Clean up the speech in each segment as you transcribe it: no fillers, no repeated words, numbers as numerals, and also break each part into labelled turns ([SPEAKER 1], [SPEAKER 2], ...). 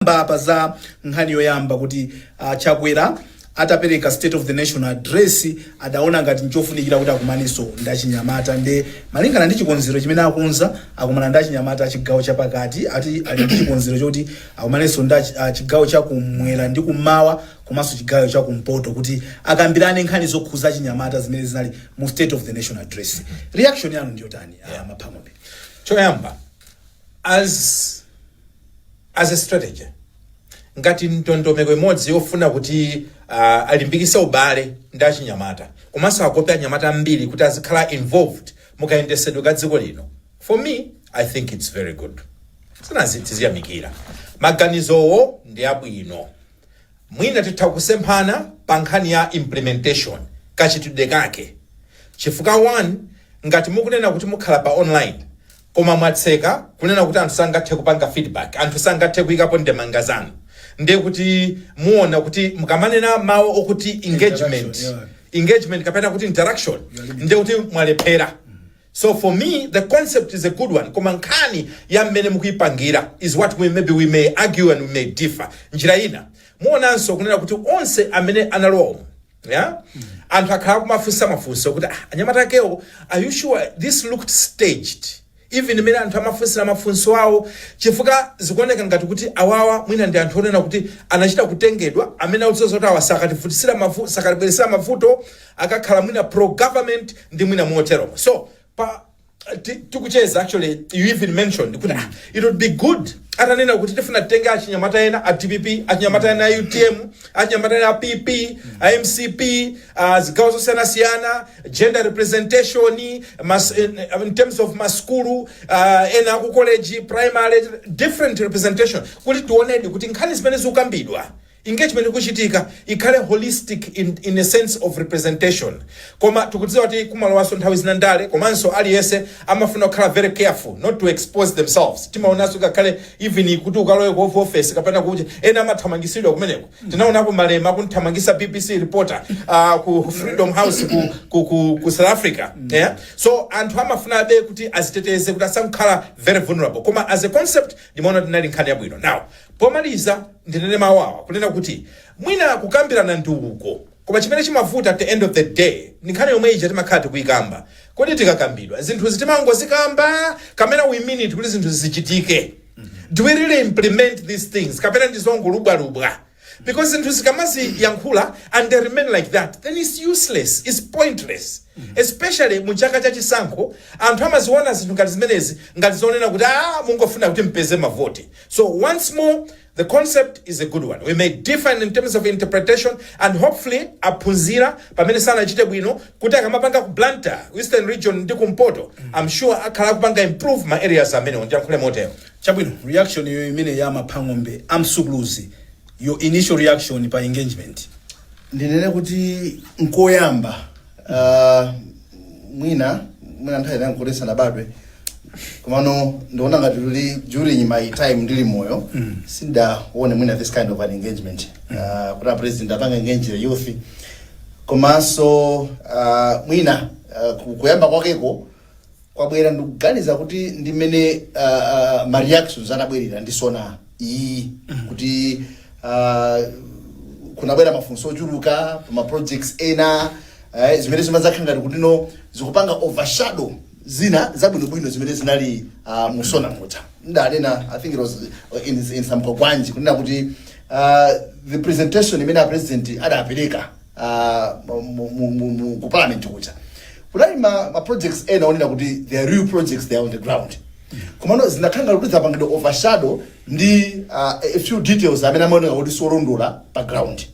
[SPEAKER 1] Timakamba apa za nkhani yoyamba kuti Chakwera atapereka State of the Nation Address, adaona ngati nchofunikira kuti akumanenso ndi achinyamata. Nde malingana ndi chikonzero chimene akonza, akumana ndi achinyamata achigawo chapakati. Ati ali ndi chikonzero choti akumanenso ndi chigawo chakumwera ndi kummawa komanso chigawo chakumpoto kuti akambirane nkhani zokhuza achinyamata zimene zinali mu State of the Nation Address. Reaction yanu ndiyotani, Maphang'ombe?
[SPEAKER 2] Choyamba, as a strategy, ngati ndondomeko imodzi yofuna kuti alimbikise ubale ndi achinyamata komanso akope anyamata ambiri kuti azikhala involved mukayendesedwe ka dziko lino, for me I think it's very good. Sinazi tiziyamikira, maganizowo ndi abwino. Mwina titha kusemphana pa nkhani ya implementation, kachitidwe kake, chifukwa one, ngati mukunena kuti mukhala pa online koma mwatseka kunena kuti anthu sangathe kupanga feedback, anthu sangathe kuyikapo ndemanga zanu, ndiye kuti muona kuti mukamanena mawu okuti engagement,
[SPEAKER 1] Interaction, yeah.
[SPEAKER 2] engagement kapena kuti interaction, ndiye kuti mwalephera. So for me the concept is a good one, koma nkhani ya mmene mukuyipangira is what we maybe we may argue and we may differ. Njira ina, muonanso kunena kuti onse amene analowa, yeah? Anthu akhala kumafunsa mafunso kuti, "Ah, anyamata akewo, are you sure? This looked staged." Even imene anthu amafunsira mafunso awo, chifukwa zikuoneka ngati kuti awawa mwina ndi anthu onena kuti anachita kutengedwa, amene akudziwa kuti awa sakativutisira mavu, sakatibweresera mavuto, akakhala mwina pro government ndi mwina motero. So pa tikucheza, actually you even mentioned kuti it would be good atanena kuti tifuna titenge achinyamata ena a DPP, achinyamata ena a UTM, achinyamata ena a PP, a MCP, zigawo zosiyanasiyana, gender representation, in terms of maskulu, ena aku college, primary, different representation, kuti tionedi kuti nkhani zimene zikukambidwa, engagement ikuchitika, ikhale holistic in a sense of representation. Koma tikudziwa kuti kumalowanso nthawi zina ndale, komanso aliyense amafuna kukhala very careful not to expose themselves. Timaonanso ngakhale even kuti ukalowe ku office kapena kuti ena amathamangisidwa kumeneko. Tinaonapo Malema akunthamangisa BBC reporter ku Freedom House ku South Africa, yeah? So anthu amafunabe kuti aziteteze kuti asakukhala very vulnerable. Koma as a concept ndimaona tinali nkhani yabwino. Now pomaliza ndinene mawu awa kunena kuti mwina kukambirana ndi uko, koma chimene chimavuta at the end of the day ndi nkhani yomwe ija timakhala tikuyikamba: kodi tikakambidwa zinthu zitimangozikamba kamena we mean it kuti zinthu zichitike? Do we really implement these things kapena ndizongolubwalubwa? Because zinthu zikamaziyankhula and they remain like that, then it's useless, it's pointless, especially mu chaka cha chisankho. Anthu amaziona zinthu ngati zimenezi ngati zonena kuti mungofuna kuti mpeze mavoti. So once more, the concept is a good one. We may differ in terms of interpretation, and hopefully aphunzira pamene sanachite bwino kuti akamapanga ku Blantyre, Western Region ndi kumpoto, I'm sure akhala akupanga improve ma areas amenewo. Ndiyankhule motero.
[SPEAKER 1] Chabwino, reaction iyo imene ya Maphang'ombe amsukuluzi, your initial reaction pa engagement?
[SPEAKER 3] Ndinene kuti nkoyamba, mwina nthawi ina nkuti sanabadwe, komano ndiona ngati tuli during my time ndili moyo sindaone mwina this kind of an engagement, kuti a president apanga engage the youth. Komanso mwina kuyamba kwakeko kwabwera, ndikuganiza kuti ndi mmene ma reactions anabwerera ndi SONA iyi, kuti kunabwera mafunso ochuluka pa ma projects ena, zimene zimadzakhala ngati kuti no, zikupanga overshadow zina zabwinobwino zimene zinali mu SONA muja. Ndanena, I think it was in some Kwakwanji, kunena kuti the presentation imene a president adapereka ku parliament kuja, kunali ma projects ena onena kuti they are real projects, they are on the ground, komano zinakhala ngati kuti zapangidwa overshadow ndi a few details amene amaoneka kuti siolondola pa ground.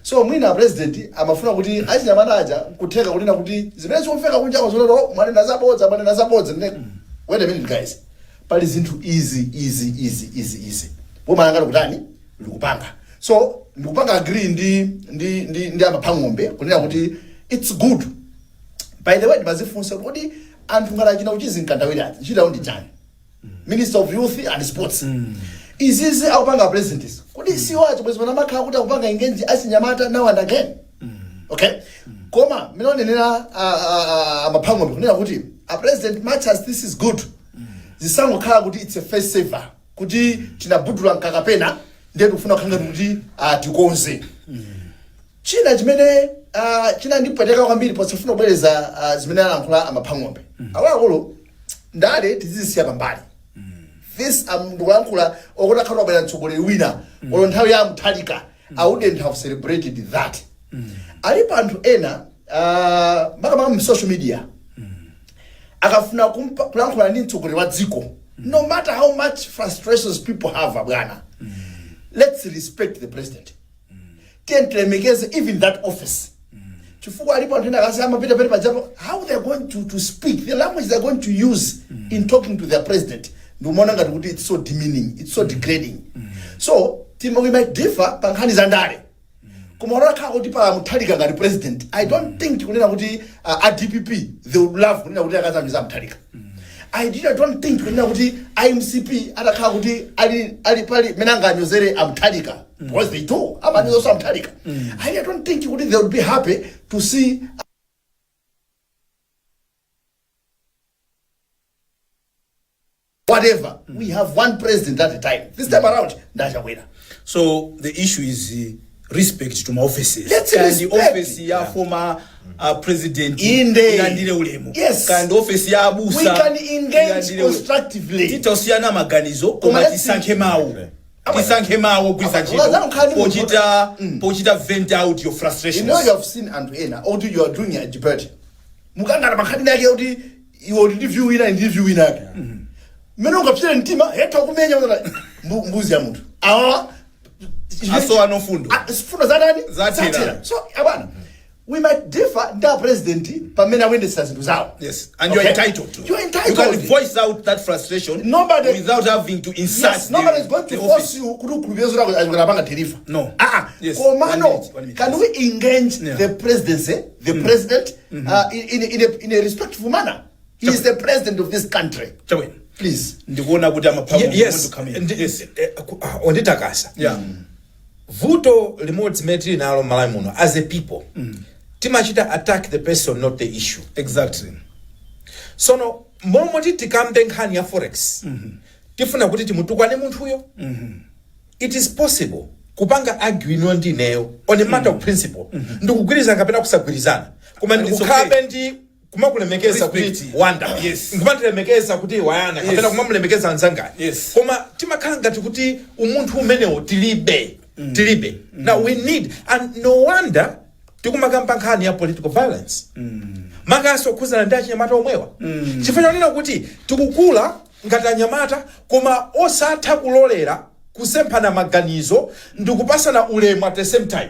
[SPEAKER 3] So mwina president amafuna kuti achinyamata aja kutheka kunena kuti zimene zikumveka kunjako zonero, "Mwanena zabodza, mwanena zabodza." Ndine, "Wait a minute guys, pali zinthu izi, izi, izi, izi, izi, boma langa likutani, likupanga." So ndikupanga agree ndi Amaphang'ombe kunena kuti it's good. By the way, ndimazifunsa kuti kodi anthu ngati achina Uchizi Mkandawire aja ntchito ndi chani? Minister of Youth and Sports, izizi akupanga president, kodi siwo acho bwezi amakhala kuti akupanga engage achinyamata now and again? Okay, koma mmene onenera Amaphang'ombe kunena kuti a president, much as this is good, zisangokhala kuti it's a face saver, kuti tinabudula mkaka pena. Ndiye tikufuna kukhala ngati kuti tikonze. China chimene chinandipweteka kwambiri, posafuna kubwereza zimene alankhula amaphang'ombe akuluakulu, ndale tizisiya pambali. This ndikulankhula okuti akhala wabwera mtsogoleri wina, olo nthawi ya Mutharika, I wouldn't have celebrated that. Alipo anthu ena, makamaka mu social media, akafuna kulankhula ndi mtsogoleri wa dziko, no matter how much frustrations people have, abwana, let's respect the president. Tiye tilemekeze even that office, chifukwa alipo anthu ena akasi amapita pene pajapo, how they're going to speak, the language they're going to use in talking to their president, ndikumaona ngati kuti it's so demeaning, it's so degrading. So we might differ pa nkhani za ndale, koma unakhala kuti pa Mutharika ngati president, I don't think kunena kuti a DPP they would love kunena kuti akazanyoza Mutharika. I don't think kunena kuti iMCP atakhala kuti ali pali mene anganyozere amutharika, because they do amanyoza amutharika. I don't think kuti they would be happy to see whatever. We have one president at a time. This time around ndachakwera.
[SPEAKER 1] So the issue is respect to my offices.
[SPEAKER 3] Let's
[SPEAKER 1] Kandi
[SPEAKER 3] respect.
[SPEAKER 1] Office ya former president
[SPEAKER 3] Inde.
[SPEAKER 1] ilandire ulemu.
[SPEAKER 3] Yes.
[SPEAKER 1] Kandi office ya abusa
[SPEAKER 3] We can engage
[SPEAKER 1] ilandire ulemu.
[SPEAKER 3] constructively.
[SPEAKER 1] Titosiyana maganizo, koma
[SPEAKER 3] Koma
[SPEAKER 1] tisankhe mawu, tisankhe mawu ogwiritsa ntchito
[SPEAKER 3] Ukazakhala ndi munthu-
[SPEAKER 1] pochita vent out your
[SPEAKER 3] You
[SPEAKER 1] frustrations.
[SPEAKER 3] know, you have seen anthu ena okuti you are doing a debate, mukangana pankhani yake kuti iwe uli ndi view ina, ndi view ina yake, mmene ungapsere mtima hetha kumenya mbuzi ya munthu awa.
[SPEAKER 1] Asowa no fundo.
[SPEAKER 3] Ah, fundo zatani?
[SPEAKER 1] Zathera.
[SPEAKER 3] Zathera. So abwana, we might differ ndi a president pamene akuyendetsa zinthu zawo.
[SPEAKER 1] Yes, and you're entitled to.
[SPEAKER 3] You're entitled.
[SPEAKER 1] You can voice out that frustration without having to insult
[SPEAKER 3] Yes, nobody is going to
[SPEAKER 1] the
[SPEAKER 3] force
[SPEAKER 1] office.
[SPEAKER 3] you kuti ukhulupirire zoti achokera apanga deliver.
[SPEAKER 1] No.
[SPEAKER 3] Ah, ah.
[SPEAKER 1] Yes.
[SPEAKER 3] Komano,
[SPEAKER 1] One minute, one minute.
[SPEAKER 3] can we engage
[SPEAKER 1] Yeah.
[SPEAKER 3] the presidency, the president, in a respectful manner? He is the president of this country.
[SPEAKER 1] Chabwino.
[SPEAKER 3] Please.
[SPEAKER 1] Ndikuona kuti amaphamu
[SPEAKER 2] Yes.
[SPEAKER 1] want to come in.
[SPEAKER 2] Yes. Onditakasa. Vuto limodzi limene tili nalo m'Malawi muno as a people, timachita attack the person, not the issue. Sono momwe tikambe nkhani ya forex, tifuna kuti timutukwane munthuyo. It is possible kupanga argue ino ndi ineyo on a matter of principle, ndikugwirizana kapena kusagwirizana, koma
[SPEAKER 1] And it's
[SPEAKER 2] ndikukhabe
[SPEAKER 1] okay.
[SPEAKER 2] ndi kumakulemekeza kuti
[SPEAKER 1] Respect.
[SPEAKER 2] wanda, nkumandilemekeza kuti wayana, kapena kumamulemekeza anzangayo. Koma timakhala ngati kuti umunthu umenewo tilibe, tilibe. Now we need, and no wonder tikumakamba nkhani ya political violence, makamaka okhuzana ndi achinyamata omwewa, chifukwa chonena kuti tikukula ngati anyamata koma osatha kulolera kusemphana maganizo ndikupasana ulemu at the same time.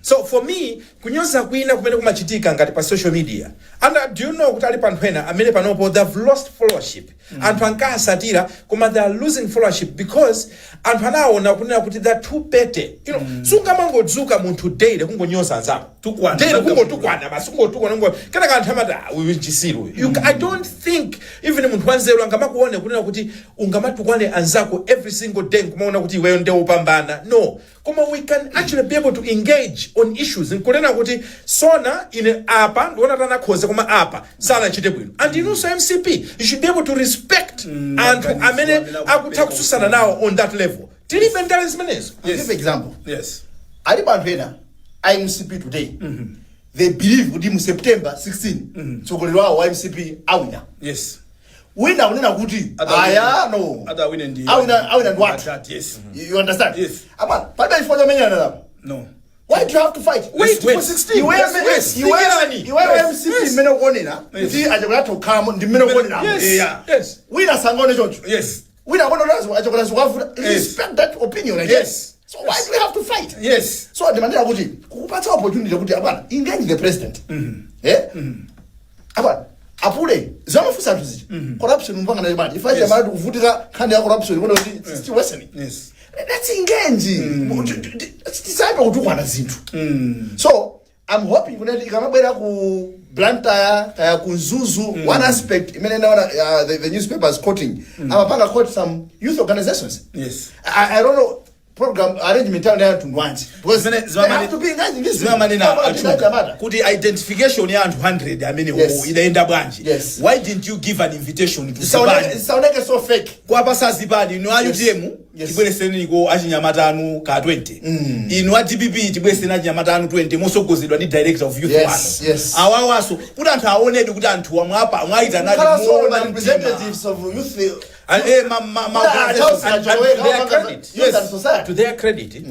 [SPEAKER 2] So for me, kunyoza kwina kumene kumachitika ngati pa social media, and do you know kuti ali anthu ena amene panopo they've lost followership? Anthu ankasatira koma they are losing followership because anthu anaona kunena kuti they're too petty. Sungamangodzuka munthu daily kungonyoza anzako.
[SPEAKER 1] Tukwana.
[SPEAKER 2] Daily kungotukwana basi, kungotukwana, kenaka anthu amati, "Ah, uyu nchisiru uyu." I don't think even munthu wanzeru angamakuone kunena kuti ungamatukwane anzako every single day nkumaona kuti iweyo ndiye wopambana. No, koma we can actually be able to engage on issues nkunena kuti sona ine apa ndiona tanakhoza, koma apa sanachite bwino. And inunso MCP, you should be able to respect anthu
[SPEAKER 1] maganizo
[SPEAKER 2] amene
[SPEAKER 1] amene
[SPEAKER 2] akutha kususana nawo on that level. Tilibe ndale zimenezo.
[SPEAKER 3] I'll give example. Alipo anthu ena iMCP today, they believe kuti mu September 16 mtsogoleri wawo wa MCP awina. Wina akunena kuti aya no,
[SPEAKER 1] Atawine ndi
[SPEAKER 3] awina ndi wathu.
[SPEAKER 1] That, yes.
[SPEAKER 3] You understand?
[SPEAKER 1] Yes.
[SPEAKER 3] Ama palibe chifukwa chomenyana napo.
[SPEAKER 1] No.
[SPEAKER 3] Why do you have to fight?
[SPEAKER 2] Wait
[SPEAKER 1] wait.
[SPEAKER 2] for 16.
[SPEAKER 3] Iwewe
[SPEAKER 2] Yes.
[SPEAKER 3] iwewe
[SPEAKER 2] Fikirani.
[SPEAKER 3] iwewe MCP, mmene ukuonera kuti achakwera kukhalamo ndi mmene ukuonera.
[SPEAKER 2] Yes. Yes.
[SPEAKER 3] Wina sangaone choncho. Wina akuona kuti achakwera zikuwavuta. Respect that opinion, I guess. So why do we have to fight? So ndimanena kuti kukupatsa opportunity kuti abwana, engage the president, eh abwana, apule zamafunsa anthu zija, corruption mupanga nayo bwanji? Ife yes. Kuvutika nkhani ya corruption kuona kuti it's still worsening. Let's engage. Tisayambe kutukwana zinthu. So I'm hoping kuti ikamabwera ku Blantyre kaya ku Mzuzu, one aspect imene ndaona the newspapers quoting, amapanga quote some youth organizations. I don't know. Program arrangement yawo ndi mtundu wanji? Because they have to be engaged in this.
[SPEAKER 1] Zimene amanena
[SPEAKER 3] Amapita
[SPEAKER 1] achuka
[SPEAKER 3] achinyamata.
[SPEAKER 1] Kuti identification ya anthu 100 amene idayenda bwanji? Why didn't you give an invitation to zipani?
[SPEAKER 3] Isaoneke so fake.
[SPEAKER 1] Kuwapasa zipani, inu a UTM, tibwereseniko achinyamata anu ka 20, inu a DPP, tibwereseni achinyamata anu 20 mosogozedwa ndi director of youth wanu. Awawaso kuti anthu aonedi kuti anthu amwapa mwayitanadi
[SPEAKER 3] Kukhalanso
[SPEAKER 1] muona
[SPEAKER 3] ma
[SPEAKER 1] mtima.
[SPEAKER 3] Representatives of youth.
[SPEAKER 1] Eh,
[SPEAKER 3] Ah, Charles
[SPEAKER 2] And
[SPEAKER 3] Kachoweka,
[SPEAKER 2] to their
[SPEAKER 3] Wapanga
[SPEAKER 2] credit,
[SPEAKER 3] youth and society.
[SPEAKER 2] To their credit,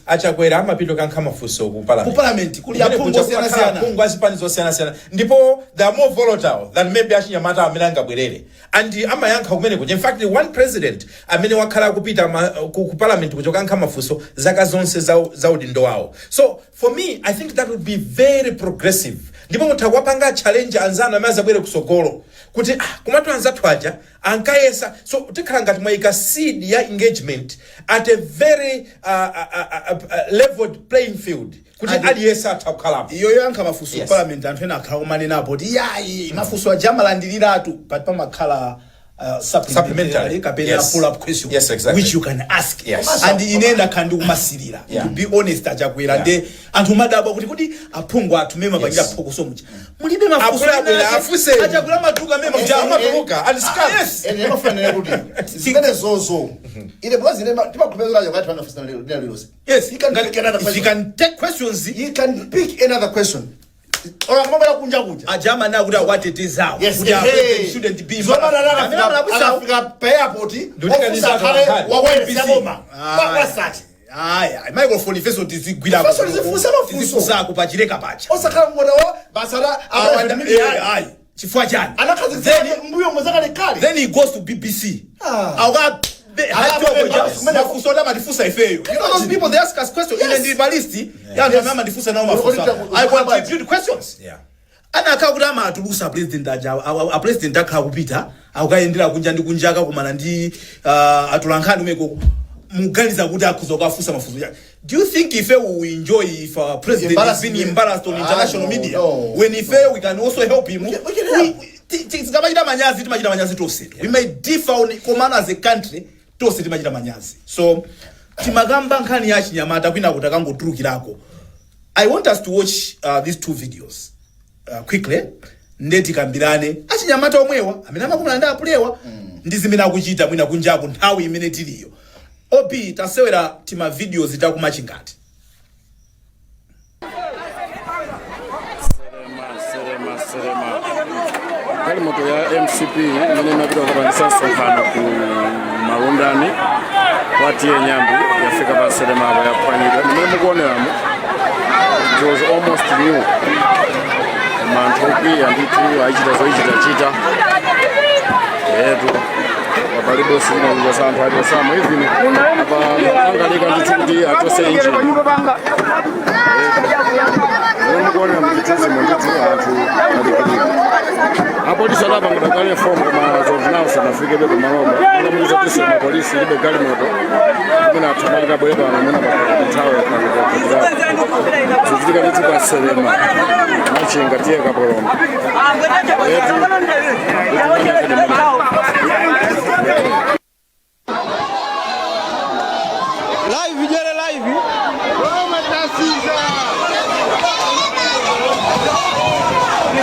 [SPEAKER 2] achakwera amapita kukayankha mafunso ku parliament.
[SPEAKER 1] Ku parliament kuli
[SPEAKER 2] Kumene
[SPEAKER 1] aphungu
[SPEAKER 2] kuja kumakhala
[SPEAKER 1] osiyanasiyana.
[SPEAKER 2] aphungu azipani zosiyanasiyana, ndipo they are more volatile than maybe achinyamata amene angabwerere and amayankha kumene kuja. In fact, one president amene wakhala akupita ku parliament kuja kukayankha mafunso zaka zonse za udindo wawo. So for me, I think that would be very progressive, ndipo mutha kuwapanga challenge anzanu amene azabwere kusogolo kuti, ah, komatu anzathu aja ankayesa. So tikhala ngati mwayika seed ya engagement at a very leveled playing field kuti aliyense atha kukhalapo.
[SPEAKER 1] Iyo yoyankha mafunso parliament, anthu ena akhala kumanenapo kuti yayi, mafunso aja amalandiriratu, but pamakhala supplementary
[SPEAKER 2] Supplementary.
[SPEAKER 1] kapena follow up question which you can ask. And ine ndakhala ndikumasilira, to be honest, achakwera nde anthu madabwa kuti kuti aphungu athu mema pangira phokoso muja mulibe mafunso.
[SPEAKER 2] Akuluakulu,
[SPEAKER 1] ena ake.
[SPEAKER 2] Afunseni.
[SPEAKER 1] Achakwera matuluka mema muja.
[SPEAKER 2] Amatuluka and scams.
[SPEAKER 3] Ene amafanira kuti zimene zozo ine, because ine timakhulupirira kuti panafunsana lero lero lilonse.
[SPEAKER 1] Yes.
[SPEAKER 3] He can pick another
[SPEAKER 1] If you
[SPEAKER 3] question.
[SPEAKER 1] can take questions.
[SPEAKER 3] He can pick another question or akamabwera kunja kuja.
[SPEAKER 1] Ajama na kuti akwatetezawo kuti a president shouldn't be
[SPEAKER 3] Zomana
[SPEAKER 1] Amene amalakwitsawo.
[SPEAKER 3] akafika pa airport,
[SPEAKER 2] Ndikuti
[SPEAKER 3] ofusa akhale
[SPEAKER 2] kanisa
[SPEAKER 3] wawayilesi
[SPEAKER 1] BBC.
[SPEAKER 3] boma wasati.
[SPEAKER 1] Aya, microphone ifeso tizigwira.
[SPEAKER 3] Ifeso tizifunsa mafunso.
[SPEAKER 1] Tizifunsako pachileka pacha.
[SPEAKER 3] Osakhala mng'ono basala.
[SPEAKER 1] Ayi, chifukwa chani?
[SPEAKER 3] Anakhazikitsa mbuyo mwezakalekale.
[SPEAKER 1] Then he goes to BBC.
[SPEAKER 3] Ah.
[SPEAKER 1] Auka
[SPEAKER 3] Aka-
[SPEAKER 1] mafunso amatifunsa ifeyo. You know those people, they ask us questions. Ine ndili pa list ya anthu amene amandifunsa nawo mafunso. I contribute questions. Anakhala kuti amatulusa president aja, a president akhala kupita akukayendera kunja ndi kunja, akakumana ndi atolankhani umeko, muganiza kuti akhuza kukafunsa mafunso chake? Do you think ife we enjoy if our president is
[SPEAKER 3] Embarrassed?
[SPEAKER 1] being embarrassed on
[SPEAKER 3] Ah,
[SPEAKER 1] international
[SPEAKER 3] no,
[SPEAKER 1] media
[SPEAKER 3] no,
[SPEAKER 1] when ife we can also help him?
[SPEAKER 3] We can help.
[SPEAKER 1] Tikamachita manyazi, timachita manyazi tonse. We may differ on, komano as a country tonse timachita manyazi. So timakamba nkhani ya chinyamata kwina kuti akangotulukirako. I want us to watch these two videos quickly, nde tikambirane achinyamata omwewa amene amakumana ndi apulewa ndi zimene akuchita mwina kunjaku nthawi imene tiliyo. Op tasewera tima videos takumachingati.
[SPEAKER 4] Serema, Serema, Serema. Galimoto ya MCP imene imapita kukapangisa msonkhano ku Malundani kwa T/A Nyambi yafika pa Serema apo, yaphwanyidwa. Ndimene mukuoneramo, it was almost new, koma anthu okwiya ndithu ayichita zoyichitachita etu. Palibe sichina cha anthu achosamo, even apa angalika ndithu kuti achose engine. Mene mukuonera muchithunzimo ndithu, anthu alikilika. Apolisi adapangidwa kale fomu, koma as of now sanafikebe pamalopo. Monga polisi ilibe galimoto imene athamanga bwere pano, mwina nthawi yakhalikuti zichitika ndithu pa Selema, Machinga, T/A Kapoloma etu.
[SPEAKER 5] Live jere live.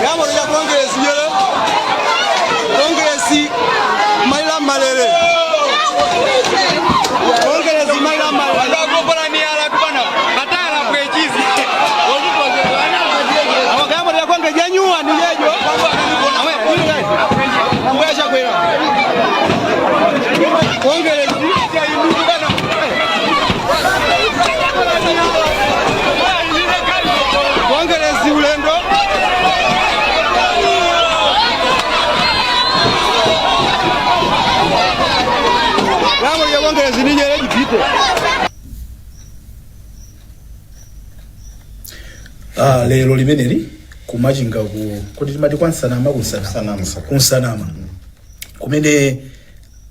[SPEAKER 5] Yamo ya Congress jere. Congress Maila Malere. Congress Maila Malere. Ndakopora ni ala kubana. Batala kwechizi. Awo ya Congress yanyuwa ni yejo. Awe, amwe chakwera. Congress bana. Congress ulendo. Yamo ya Congress ni jere jipite.
[SPEAKER 1] Ah, lero limeneli kumachinga ku kuti timati kwa Nsanama, kunsanama.
[SPEAKER 3] Nsanama.
[SPEAKER 1] Kunsanama kumene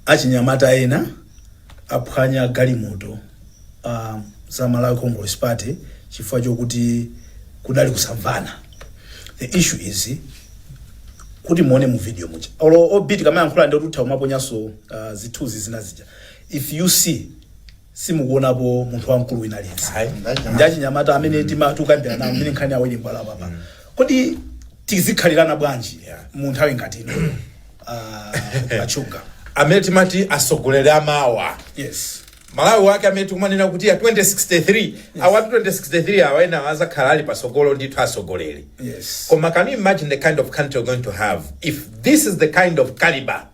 [SPEAKER 1] achinyamata ena aphwanya galimoto za Malawi Congress Party chifukwa chokuti kudali kusamvana. The issue is kuti muone mu video muja, olo obiti kamayankhula ndi kuti umaponyanso zithunzi zina zija. If you see Simukuonapo munthu wamkulu wina aliyense.
[SPEAKER 2] Ayi.
[SPEAKER 1] Ndi achinyamata amene timatukambira nawo, mmene nkhani yawo ili mbwala papa. Kodi tizikhalirana bwanji mu nthawi ngati ino, achuga?
[SPEAKER 2] Amene timati asogoleri amawa, Malawi wake amene tikumanena kuti ya 2063, awatu 2063 awa ena azakhala ali pasogolo ndithu asogoleri. Koma can you imagine the kind of country we're going to have if this is the kind of caliber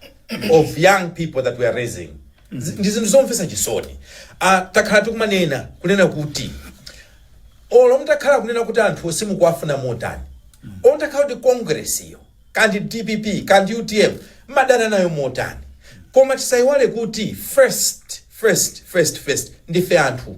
[SPEAKER 2] of young people that we are raising? Ndi zinthu zomvetsa chisoni. Takhala tikumanena kunena kuti olo mutakhala kunena kuti anthu simukuwafuna motani, olo mutakhala kuti Congress iyo kandi DPP kandi UTM mmadana nayo motani, koma tisayiwale kuti first, first, first, first ndife anthu.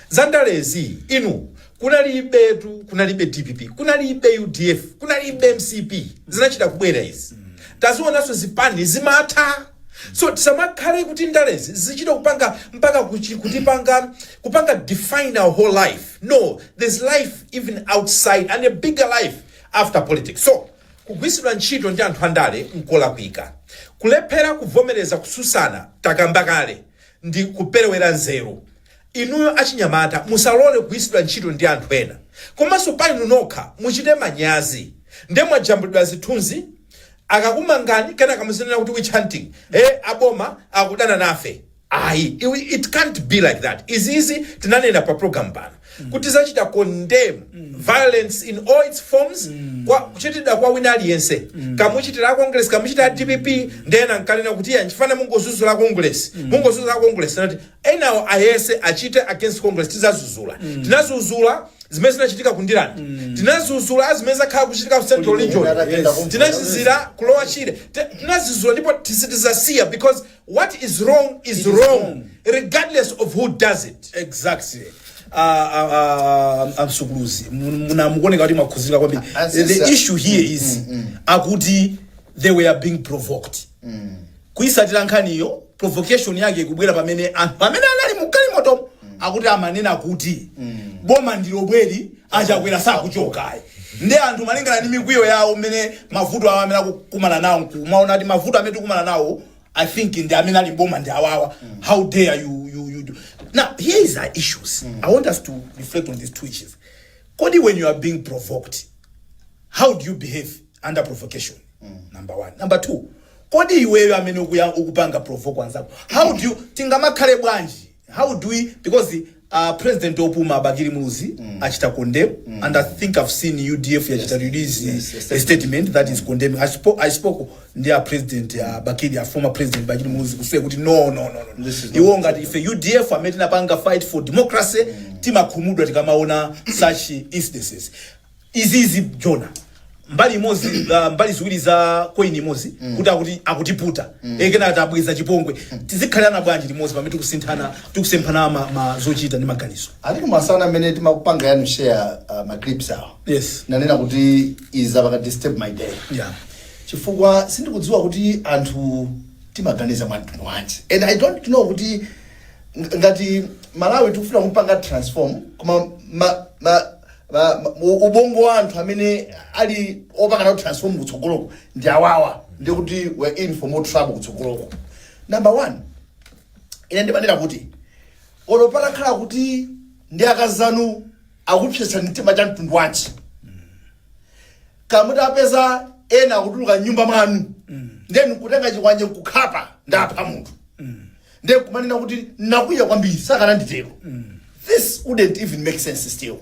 [SPEAKER 2] Zandalezi inu, kunalibetu, kunalibe DPP, kunalibe UDF, kunalibe MCP, zinachita kubwera izi. Tazionanso zipani zimatha, so tisamakhale kuti ndalezi zichita kupanga mpaka kutipanga kupanga define our whole life. No, there's life even outside and a bigger life after politics. So kugwiritsidwa ntchito ndi anthu andale nkolakwika. Kulephera kuvomereza kususana, takamba kale, ndi kuperewera nzeru. Inuyo achinyamata, musalole kugwiritsidwa ntchito ndi anthu ena, komanso pa inu nokha muchite manyazi. Nde mwajambulidwa zithunzi, akakumangani, kenaka muzinena kuti witch hunting, aboma akudana nafe. Ayi, it can't be like that. Izizi tinanena pa program pano kuti zachita condemn violence in all its forms, kwa kuchitidwa kwa wina aliyense, kamuchitira Congress, kamuchitira DPP. Ndena nkanena kuti ya nchifana mungozuzula Congress, mungozuzula Congress, nati enawo ayese achite against Congress, tizazuzula. Tinazuzula zimene zinachitika ku Ndirande, tinazuzula zimene zakhala kuchitika ku Central Region, tinazuzula ku Lower Shire, tinazuzula ndipo tisitizasiya, because what is wrong is
[SPEAKER 1] It is
[SPEAKER 2] wrong,
[SPEAKER 1] wrong.
[SPEAKER 2] regardless of who does it.
[SPEAKER 1] Exactly. Amsukuluzi, mukuoneka kuti mwakhuzika kwambiri. The issue here is akuti they were being provoked. Kuyisatira nkhaniyo, provocation yake ikubwera pamene anthu amene anali mu galimoto akuti amanena kuti boma ndilobweri, Achakwera sakuchokayi. Ndi anthu malingana ndi mikwiyo yawo, mmene mavuto awo amene akukumana nawo, nkumaona kuti mavuto amene tikumana nawo, I think ndi amene ali boma ndi awawa. How dare you do? Now here is our issues. I want us to reflect on these two issues. Kodi when you are being provoked, how do you behave under provocation? Number one. Number two, kodi iweyo amene ukupanga provoke anzako, how do you, tingamakhale bwanji? How do we, because President opuma Bakili Muluzi achita condemn, and I think I've seen UDF yachita release a statement that is condemning. I spoke ndi a President Bakili, a former President Bakili Muluzi, kuseye kuti no, no, no, no.
[SPEAKER 3] This is not
[SPEAKER 1] Iwo ngati ife UDF amene tinapanga fight for democracy, timakhumudwa tikamaona such incidences. Izizi jona mbali imodzi, mbali ziwiri za coin imodzi, kuti akuti akutiputa, ekena atabweza chipongwe. Tizikhalirana bwanji limodzi pamene tikusinthana, tikusemphana ma zochita ndi maganizo?
[SPEAKER 3] Ati kumasana amene timakupanga yanu share ma clips awa, nanena kuti iza paka disturb my day, chifukwa sindikudziwa kuti anthu timaganiza mwa mtundu wanji, and I don't know kuti ngati Malawi tikufuna kumpanga transform, koma ubongo wa anthu amene ali opanga nawo transform kutsogoloko ndi awawa, ndi kuti we're in for more trouble kutsogoloko. Number one, ine ndimanena kuti olo patakhala kuti ndi akazanu akupsetsa mtima cha mtundu wanji, kamutapeza ena akutuluka mnyumba mwanu, then kutenga chikwanje kukhapa, ndapha munthu, then kumanena kuti nakwiya kwambiri, sakana nditero, this wouldn't even make sense. Still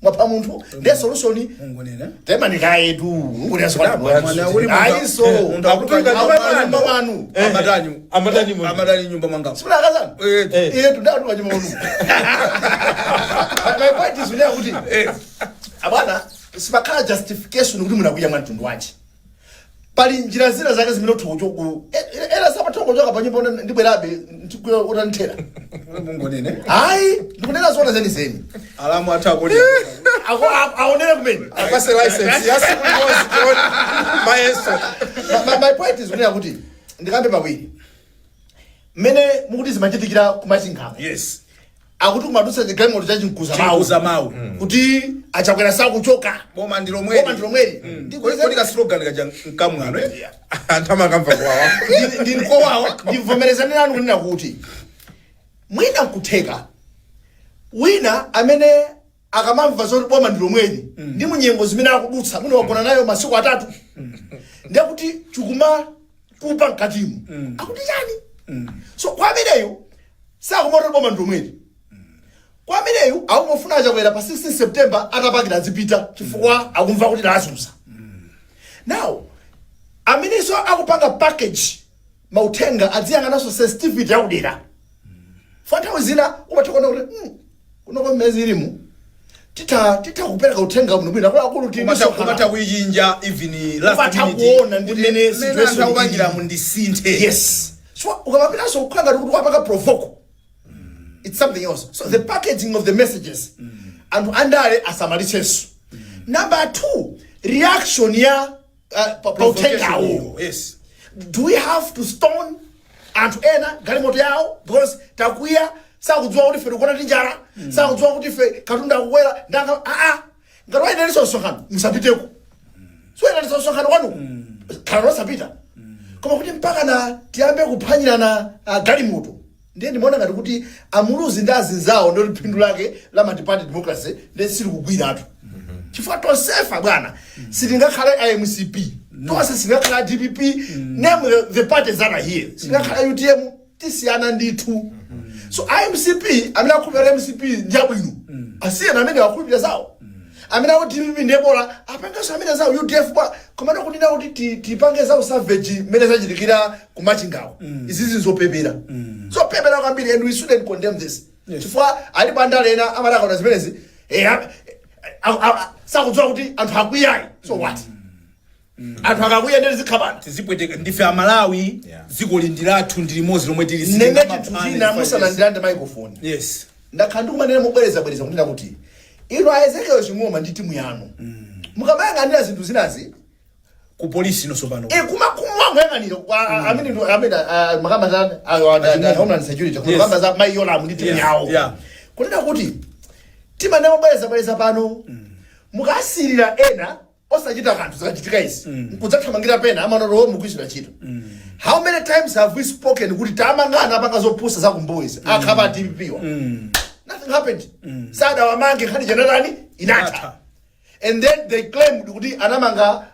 [SPEAKER 3] mwapha munthu, ndiye solution
[SPEAKER 1] Mungonena.
[SPEAKER 3] Temanikayetu.
[SPEAKER 1] Mwana uli
[SPEAKER 3] Ayiso.
[SPEAKER 1] Munthu
[SPEAKER 2] akutuluka nyumba
[SPEAKER 3] nyumba mwanu.
[SPEAKER 1] Amatani?
[SPEAKER 2] Amatani munthu?
[SPEAKER 1] Amatani nyumba mwanga?
[SPEAKER 3] Simuna akazanu?
[SPEAKER 1] Eh.
[SPEAKER 3] Iye tundatuluka nyumba mwanu. My point is kunena kuti abwana, sipakhala justification kuti munakwiya mwa mtundu wanji. Pali njira zina zake zimene utha kuchoku ena sapatha kuchoka pa nyumba, ndibwerabe utanithera.
[SPEAKER 1] Mungonene.
[SPEAKER 3] Hayi, ndikunena zoona zenizeni.
[SPEAKER 1] Alamu atha kodi?
[SPEAKER 3] Aonere kumene.
[SPEAKER 2] Apase license ya siku limodzi tione mayeso.
[SPEAKER 3] My point is kunena kuti ndikambe pawiri mmene mukuti zimachitikira kumachingamo. Akuti kumadutsa chigalimoto cha chimkuza mawu.
[SPEAKER 1] Chimkuza mawu.
[SPEAKER 3] Kuti Achakwera sakuchoka.
[SPEAKER 1] Boma ndi lomweli.
[SPEAKER 3] Boma ndi lomweli.
[SPEAKER 1] Kodi ka slogan kaja nkamwano, eh?
[SPEAKER 2] Anthu amakamva kuwawa.
[SPEAKER 3] Ndinkowawa. Ndimvomerezane nanu kunena kuti Mwina nkutheka wina amene akamamva zoti boma ndi lomweli ndi munyengo zimene akudutsa, mwina wagona nayo masiku 3, ndiye kuti chikumatupa mkatimu, akuti chani? So kwa ameneyo sakumati boma ndi lomweli. Kwa ameneyu akungofuna Achakwera pa 16 September atapakira azipita, chifukwa akumva kuti lazunza. Now amenenso akupanga package mauthenga adziyang'ananso sensitivity yakudera. Fa nthawi zina umatha kuona kuti kunoko mmezi ilimu titha kupereka uthenga bwino bwino, akuluakulu tili
[SPEAKER 1] Umatha kuichinja even last
[SPEAKER 3] Umatha
[SPEAKER 1] minute.
[SPEAKER 3] kuona ndi
[SPEAKER 1] Kuti
[SPEAKER 3] mmene
[SPEAKER 1] mmene
[SPEAKER 3] situation
[SPEAKER 1] anthu akupangiramu
[SPEAKER 3] ili.
[SPEAKER 1] Ndisinthe.
[SPEAKER 3] Yes, so ukamapitanso kukhala ngati kuti wapanga provoke, it's something else. So the packaging of the messages, anthu andale asamalitsenso. Number two, reaction ya pa uthengawo. Do we have to stone anthu ena galimoto yawo because takwiya? Sakudziwa kuti ife tikugona ndi njala, sakudziwa kuti ife katundu akukwera. Ndanga aa, ngati wayitanitsa msonkhano, musapiteko. Siwayitanitsa msonkhano kwanu, khala losapita. Koma kuti mpaka na tiyambe kuphwanyirana galimoto, ndiye ndimaona ngati kuti amuluzi ndi azinzawo ndoti phindu lake la multi-party democracy ndiye silikugwiratu, chifukwa tonsefa bwana sitingakhale a MCP, tonse sitingakhale a DPP, name the parties that are here, sitingakhale UTM, tisiyana ndithu. So iMCP, amene akhulupirira MCP ndi abwino, asiyana amene akhulupirira zawo. Amene akuti DPP ndiye bola, apangenso amene zawo, UDF bola. Komano kunena kuti tipange zawo savage mmene zachitikira kumachingawo, izizi nzopepera, zopepera kwambiri, and we shouldn't condemn this, chifukwa alipo andale ena amadakaona zimenezi, sakudziwa kuti anthu akwiyayi. So what? Anthu akakwiya ndeti zikhabana.
[SPEAKER 1] Tizipweteka ndife Amalawi. Dziko li ndi lathu, ndi limodzi lomwe tili.
[SPEAKER 3] Nene chinthu china musanandilande microphone, ndakhala ndikumanena mobwerezabwereza kunena kuti inu a Ezekiel Ching'oma ndi timu yanu, mukamayang'anira zinthu zinazi
[SPEAKER 1] ku polisi inonso pano,
[SPEAKER 3] kumakumwangoyang'anira amene amene makamba za Homeland Security, kamba za mayi Yolamu ndi timu yawo, kunena kuti timanena mobwerezabwereza pano, mukasirira ena osachita kanthu zikachitika izi, nkudzathamangira pena amanoro mugwirizira ntchito. How many times have we spoken kuti tamangana apanga zopusa zakumbuyo, akhapa DPP wa? Nothing happened. Sadawamange, nkhani chanatani? Inatha.
[SPEAKER 1] Inatha.
[SPEAKER 3] And then they claimed kuti anamanga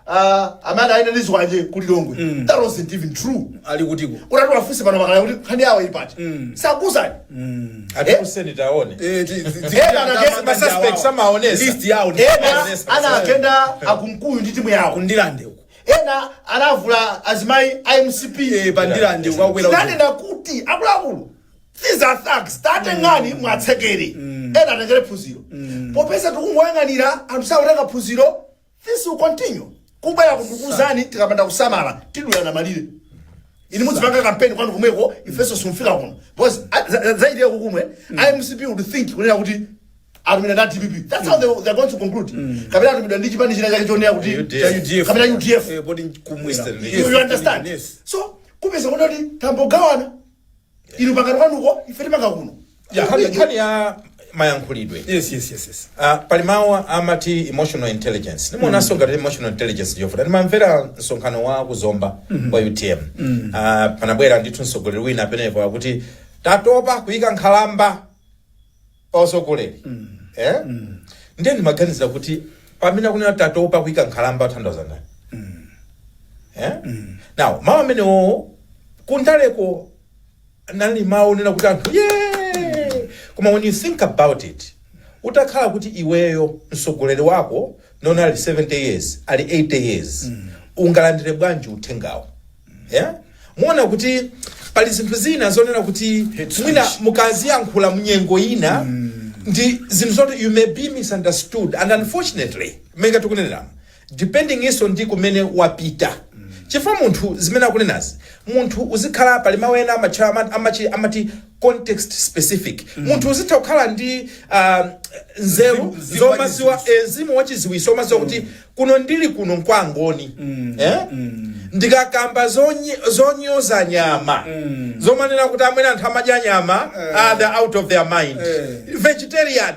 [SPEAKER 3] amene aina ndi zikwanje ku Lilongwe. That wasn't even true.
[SPEAKER 1] Ali kutiko?
[SPEAKER 3] Utati wafunse pano pakala kuti nkhani yawo ili pati, sakuzani.
[SPEAKER 2] Atikuseni taone.
[SPEAKER 3] Ena
[SPEAKER 2] Ma suspects amaonesa.
[SPEAKER 1] List yawo ndi
[SPEAKER 3] ena
[SPEAKER 2] Amaonesa.
[SPEAKER 3] anagenda akumkuyu ndi timu yawo.
[SPEAKER 1] Kundilande uko.
[SPEAKER 3] Ena anavula azimayi a MCP.
[SPEAKER 1] Pandilande ukakwera.
[SPEAKER 3] Tinanena kuti akuluakulu, these are thugs, tatengani mwatsekere, ena atengere phunziro. Popeza tikungoyang'anira, anthu sakutenga phunziro, this will continue kubwera kundikuzani. Tikapanda kusamala, tidulana malire. Ini mudzipanga kampeni kwanu kumweko, ifenso simufika kuno, because zaitira kukumwe iMCP would think kunena kuti atumidwa ndi DPP. That's how they're going to conclude, kapena atumidwa ndi chipani china chake chonena kuti
[SPEAKER 2] UDF.
[SPEAKER 1] Cha UDF.
[SPEAKER 3] Kapena UDF.
[SPEAKER 1] Poti kumwera.
[SPEAKER 2] Eastern
[SPEAKER 3] You understand?
[SPEAKER 1] Yes.
[SPEAKER 3] So kupeza kuti tambogawana, inu pangano kwanuko, ife tipanga kuno.
[SPEAKER 2] Nkhani ya mayankhulidwe.
[SPEAKER 1] Yes.
[SPEAKER 2] Pali mawu amati emotional intelligence. Nimuonanso ngati emotional intelligence ndiyofuta. Ndimamvera msonkhano wa kuzomba wa UTM. Panabwera ndithu mtsogoleri wina penepo akuti tatopa kuyika nkhalamba pa utsogoleri, eh? Ndiye ndimaganiza kuti pamene akunena tatopa kuyika nkhalamba, athandiza ndani, eh? Now mawu amenewo kundaleko nali mawu onena kuti anthu ye, koma when you think about it, utakhala kuti iweyo mtsogoleri wako nona ali 70 years, ali 80 years, ungalandire bwanji uthengawo? Yeah? Muona kuti pali zinthu zina zonena kuti mwina mukaziyankhula munyengo ina ndi zinthu zoti you may be misunderstood, and unfortunately menga tikunenera, depending iso ndi kumene wapita, chifukwa munthu zimene akunenazi, munthu uzikhala pali mawu ena amatcha amati context specific. Munthu uzitha kukhala ndi nzeru
[SPEAKER 1] Mzimu
[SPEAKER 2] zomaziwa
[SPEAKER 1] wachiziwiso.
[SPEAKER 2] mzimu wachiziwiso omaziwa kuti kuno ndili kuno nkwangoni, eh? Ndikakamba zonyoza nyama, zomanena kuti amwene anthu amadya nyama are the out of their mind, vegetarian,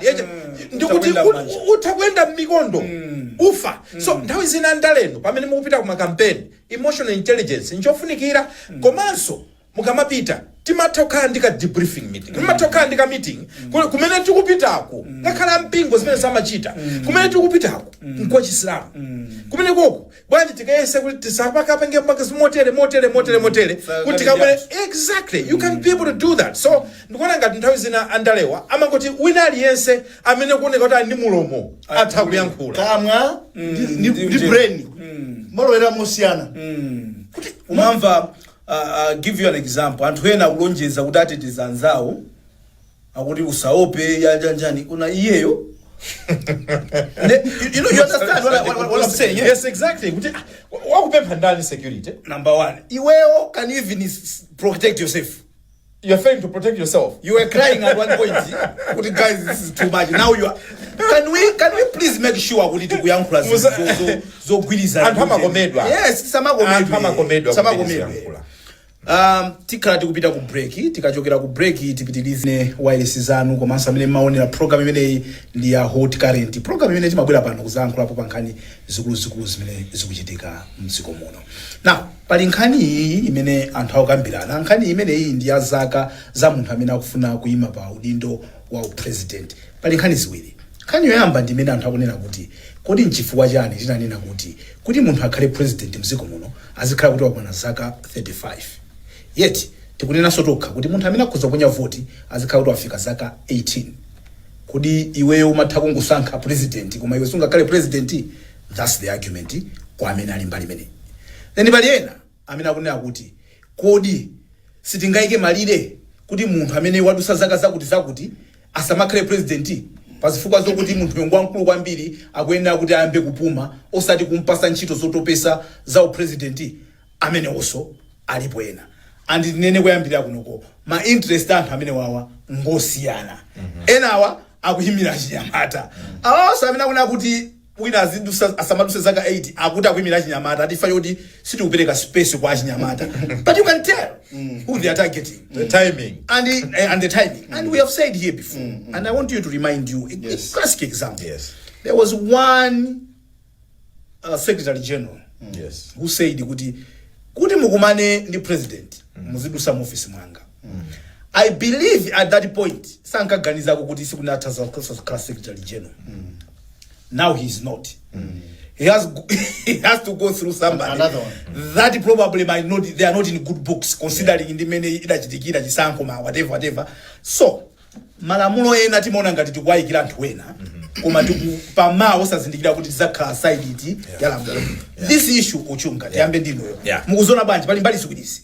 [SPEAKER 2] ndikuti
[SPEAKER 1] Utha kuyenda m'manja.
[SPEAKER 2] Utha kuyenda m'mikondo, ufa. So nthawi zina ndaleno pamene mukupita ku makampeni, emotional intelligence nchofunikira. Komanso mukamapita, Timatha kukhala ndi ka debriefing meeting, timatha kukhala ndi ka meeting kumene tikupitako. Ngakhale ampingo zimene samachita, kumene tikupitako nkwa Chisilamu, kumene koko bwanji tikayese kuti tisapakapange motere, motere, motere, motere, kuti tikabwere. Exactly, you can be able to do that. So ndikuona ngati nthawi zina andalewa amangoti wina aliyense amene kuoneka kuti ali ndi mulomo atha kuyankhula.
[SPEAKER 3] Kamwa ndi brain malowera mosiyana.
[SPEAKER 1] Kuti umamva, give you an example, anthu ena akulonjeza kuti ateteza anzawo, akuti usaope, yanjanjani, kuna iyeyo. You understand what I'm saying, yeah?
[SPEAKER 2] Yes, exactly, kuti wakupempha ndani security?
[SPEAKER 1] Number one, iweyo, can you even protect yourself?
[SPEAKER 2] You're failing to protect yourself.
[SPEAKER 1] You were crying at one point kuti, "Guys, this is too much." Now you are can we please make sure kuti tikuyankhula zinthu zogwirizana?
[SPEAKER 2] Anthu amakomedwa.
[SPEAKER 1] Yes, samakomedwe.
[SPEAKER 2] Anthu amakomedwa
[SPEAKER 1] samakomedwe.
[SPEAKER 2] kumene ziyankhula.
[SPEAKER 1] Tikhala tikupita ku break. Tikachokera ku break tipitirize wireless zanu komanso amene maonera program imeneyi ndi ya Hot Current, program imene timabwera pano kuzayankhulapo pa nkhani zikuluzikulu zimene zikuchitika mdziko muno. Now, pali nkhani iyi imene anthu akukambirana. Nkhani imeneyi ndi ya zaka za munthu amene akufuna kuyima pa udindo wa upresident. Pali nkhani ziwiri. Nkhani yoyamba ndi imene anthu akunena kuti, kodi nchifukwa chani tinanena kuti munthu akhale president mdziko muno azikhala kuti wakwana zaka 35, yet tikunenanso tokha kuti munthu amene akhoza kuponya voti azikhala kuti wafika zaka 18? Kodi iweyo umatha kungosankha president koma iwe sungakhale president? That's the argument kwa amene ali mbali imeneyi. Then pali ena amene akunena kuti, kodi sitingayike malire kuti munthu amene wadusa zaka zakuti zakuti asamakhale president, pazifukwa zokuti munthu yongo wamkulu kwambiri, akuyenera kuti ayambe kupuma, osati kumpasa ntchito zotopesa za upresident? Amenewonso alipo ena. And tinene kuyambirira kunoko, ma interest anthu amene wawa ngosiyana. Enawa akuyimira chinyamata, awawanso amene akunena kuti wina azidusa, asamaduse zaka 8, akuti akuyimira chinyamata, atifa choti sitikupereka space kwa achinyamata. But you can tell who they are targeting.
[SPEAKER 2] The timing.
[SPEAKER 1] And the timing. And we have said here before, and I want you to remind you a classic example. There was one secretary general who said kuti mukumane ndi president muzidusa mu office mwanga. I believe at that point sankaganizako kuti sikunatha kukhala secretary general. Now he's not, he has to go through somebody.
[SPEAKER 3] Another one.
[SPEAKER 1] That probably might not, they are not in good books, considering ndi mmene idachitikira chisankho, ma whatever, whatever. So malamulo ena timaona ngati tikuwayikira anthu ena, koma tikupamawo osazindikira kuti tizakhala side iti ya lamulo. This issue, Ochunga, tiyambe ndinuyo. Mukuziona bwanji? Pali mbali ziwirizi.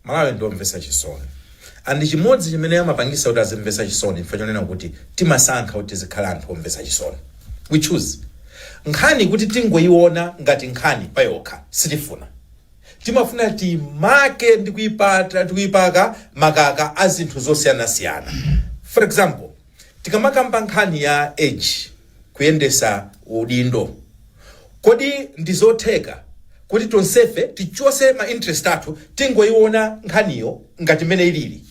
[SPEAKER 2] Malawi ndiomvetsa chisoni, and chimodzi chimene amapangisa kuti azimvetsa chisoni mfa chonena kuti timasankha kuti tizikhala anthu omvetsa chisoni. We choose nkhani kuti tingoyiona ngati nkhani payokha. Sitifuna, timafuna timake ndi kuyipata ndi kuyipaka makaka a zinthu zosiyanasiyana. For example, tikamakamba nkhani ya age kuyendesa udindo, kodi ndizotheka kuti tonsefe tichose ma interest athu, tingoyiona nkhaniyo ngati mmene ilili,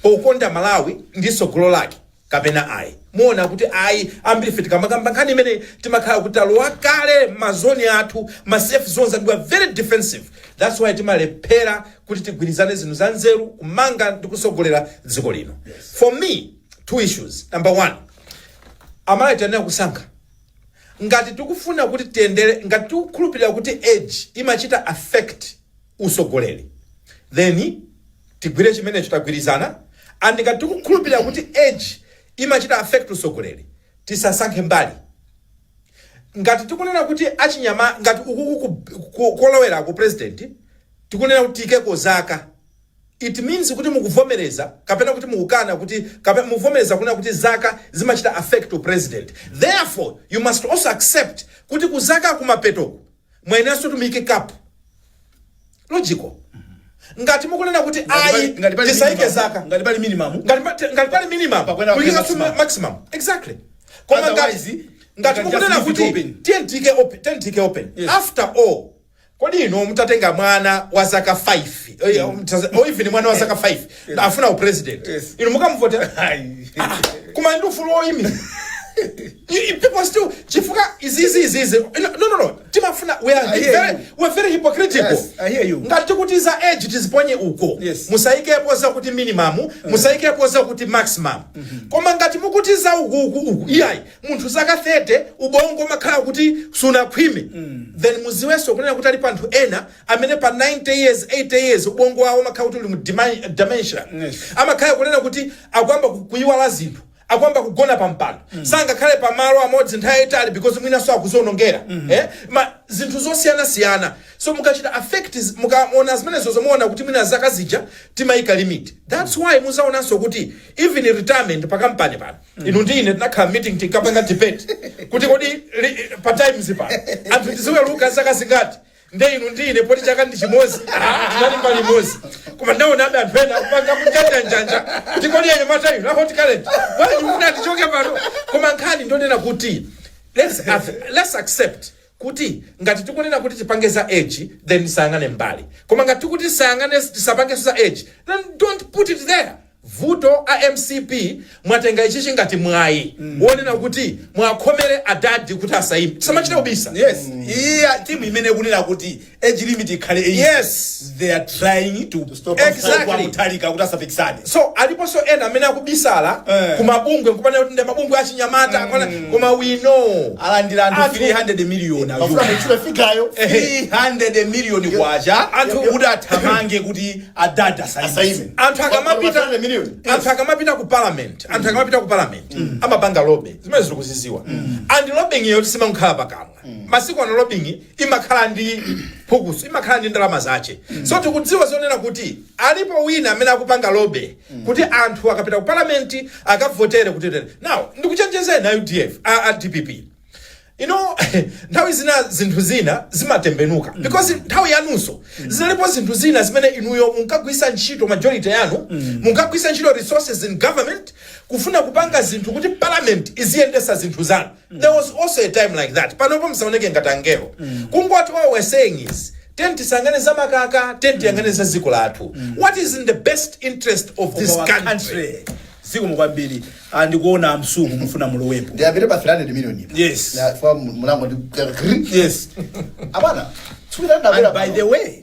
[SPEAKER 2] pokonda Malawi ndi tsogolo lake, kapena ayi? Muona kuti ayi, ambiri ife tikamakamba nkhani imene timakhala kuti talowa kale ma zone athu, ma safe zones, and we are very defensive. That's why timalephera kuti tigwirizane zinthu za nzeru kumanga ndi kusogolera dziko lino. For me, two issues. Number one, Amalawi tiyenera kusankha ngati tikufuna kuti tiyendere, ngati tikukhulupirira kuti age imachita affect usogoleri, then tigwire chimenecho, tagwirizana. And ngati tikukhulupirira kuti age imachita affect usogoleri, tisasankhe mbali. Ngati tikunena kuti achinyama, ngati ukuku kolowera ku president tikunena kuti tiyikeko zaka, it means kuti mukuvomereza kapena kuti mukukana kuti, kapena mukuvomereza kunena kuti zaka zimachita affect to president. Therefore you must also accept kuti kuzaka kumapetoko mwayenanso tumike cap logical. Ngati mukunena kuti ayi,
[SPEAKER 1] Ngati pali
[SPEAKER 2] tisaike zaka,
[SPEAKER 1] ngati pali minimum,
[SPEAKER 2] ngati pali minimum,
[SPEAKER 1] Pakwena
[SPEAKER 2] kuyika
[SPEAKER 1] maximum.
[SPEAKER 2] Maximum, exactly. Koma ngati
[SPEAKER 1] Otherwise,
[SPEAKER 2] ngati
[SPEAKER 1] you can just
[SPEAKER 2] mukunena
[SPEAKER 1] leave it
[SPEAKER 2] kuti
[SPEAKER 1] open.
[SPEAKER 2] tiye tiyike open, tiye tiyike open. After all, kodi inu mutatenga mwana wa zaka 5, or even mwana wa zaka 5 afuna upresident, inu mukamuvotera?
[SPEAKER 1] Ayi.
[SPEAKER 2] Koma ndi ufulu woyimira. People still, chifukwa izizi izizi, no, timafuna, we are
[SPEAKER 1] I hear
[SPEAKER 2] very
[SPEAKER 1] you.
[SPEAKER 2] we are very hypocritical.
[SPEAKER 1] Yes, I hear you.
[SPEAKER 2] Ngati tikuti za age tiziponye uko, musayikepo zakuti minimum, musayikepo zakuti maximum. Koma ngati mukuti za uku uku uku, iyayi, munthu zaka 30 ubongo umakhala kuti sunakhwime, then muziwenso kunena kuti alipo anthu ena amene pa 90 years, 80 years, ubongo wawo umakhala kuti uli mu dementia. Amakhala kunena kuti akuyamba kuyiwala zinthu, akuyamba kugona pa mpando, sangakhale pamalo amodzi nthawi yayitali because mwinanso akuzionongera ma zinthu zosiyanasiyana. So mukachita affect, mukaona zimenezo, zomuona kuti mwina zaka zija timayika limit. That's why muzaonanso kuti even retirement pa kampani pano, inu ndi ine tinakhala meeting, tinkapanga debate kuti kodi pa Times pano anthu tiziweruka zaka zingati? Nde inu ndi ine, poti chaka ndi chimozi, tinali mbali imodzi, koma ndaonabe anthu ena kupanga kunjanjanjanja kuti kodi anyamata inu a Hot Current, bwanji mufuna tichoke pano? Koma nkhani ndonena kuti let's accept kuti ngati tikunena kuti tipange za age, then tisayang'ane mbali. Koma ngati tikuti tisayang'ane, tisapangenso za age, then don't put it there. Vuto a MCP, mwatenga ichichi ngati mwayi wonena kuti mwakhomere adadi kuti asayime. Tisamachite kubisa.
[SPEAKER 1] Yes, iya, timu imene ikunena kuti age limit ikhale 80, they are trying to
[SPEAKER 3] stop
[SPEAKER 1] Mutharika kuti asapikisane.
[SPEAKER 2] So aliponso ena amene akubisala kumabungwe nkupanena kuti ndi mabungwe achinyamata koma we know
[SPEAKER 1] Alandira anthu 300 million.
[SPEAKER 3] Mafuna mutchule figure yo.
[SPEAKER 1] 300 million kwacha anthu kuti athamange kuti adada asaime.
[SPEAKER 3] Asaime.
[SPEAKER 2] Anthu akamapita
[SPEAKER 3] 300 million.
[SPEAKER 2] Anthu akamapita ku parliament, anthu akamapita ku parliament amapanga lobby, zimene zili kuziziwa. And lobbying iyo simakhala pakamwa. Masiku ano lobbying imakhala ndi phukusu, imakhala ndi ndalama zache. So tikudziwa zonena kuti alipo wina amene akupanga lobby kuti anthu akapita ku parliament akavotere kuti tere. Now ndikuchenjezeni a UDF, a DPP, nthawi zina zinthu zina zimatembenuka because nthawi yanunso zinalipo zinthu zina zimene inuyo munkagwisa ntchito majority yanu, munkagwisa ntchito resources in government kufuna kupanga zinthu kuti parliament iziyendesa zinthu zanu. There was also a time like that. Panopo msaoneke ngati angelo. Kungoti what we're saying is, tiyeni tisayang'ane za makaka, tiyeni tiyang'ane za dziko lathu, what is in the best interest of this
[SPEAKER 1] of our
[SPEAKER 2] country.
[SPEAKER 1] Country. Zikomo kwambiri. Ah, ndikuona msuku mufuna mulowepo.
[SPEAKER 3] Ndiyambire pa 300 million ipa.
[SPEAKER 1] Yes.
[SPEAKER 3] Fa mulango ndi abana tsukira ndabera.
[SPEAKER 1] And by the way,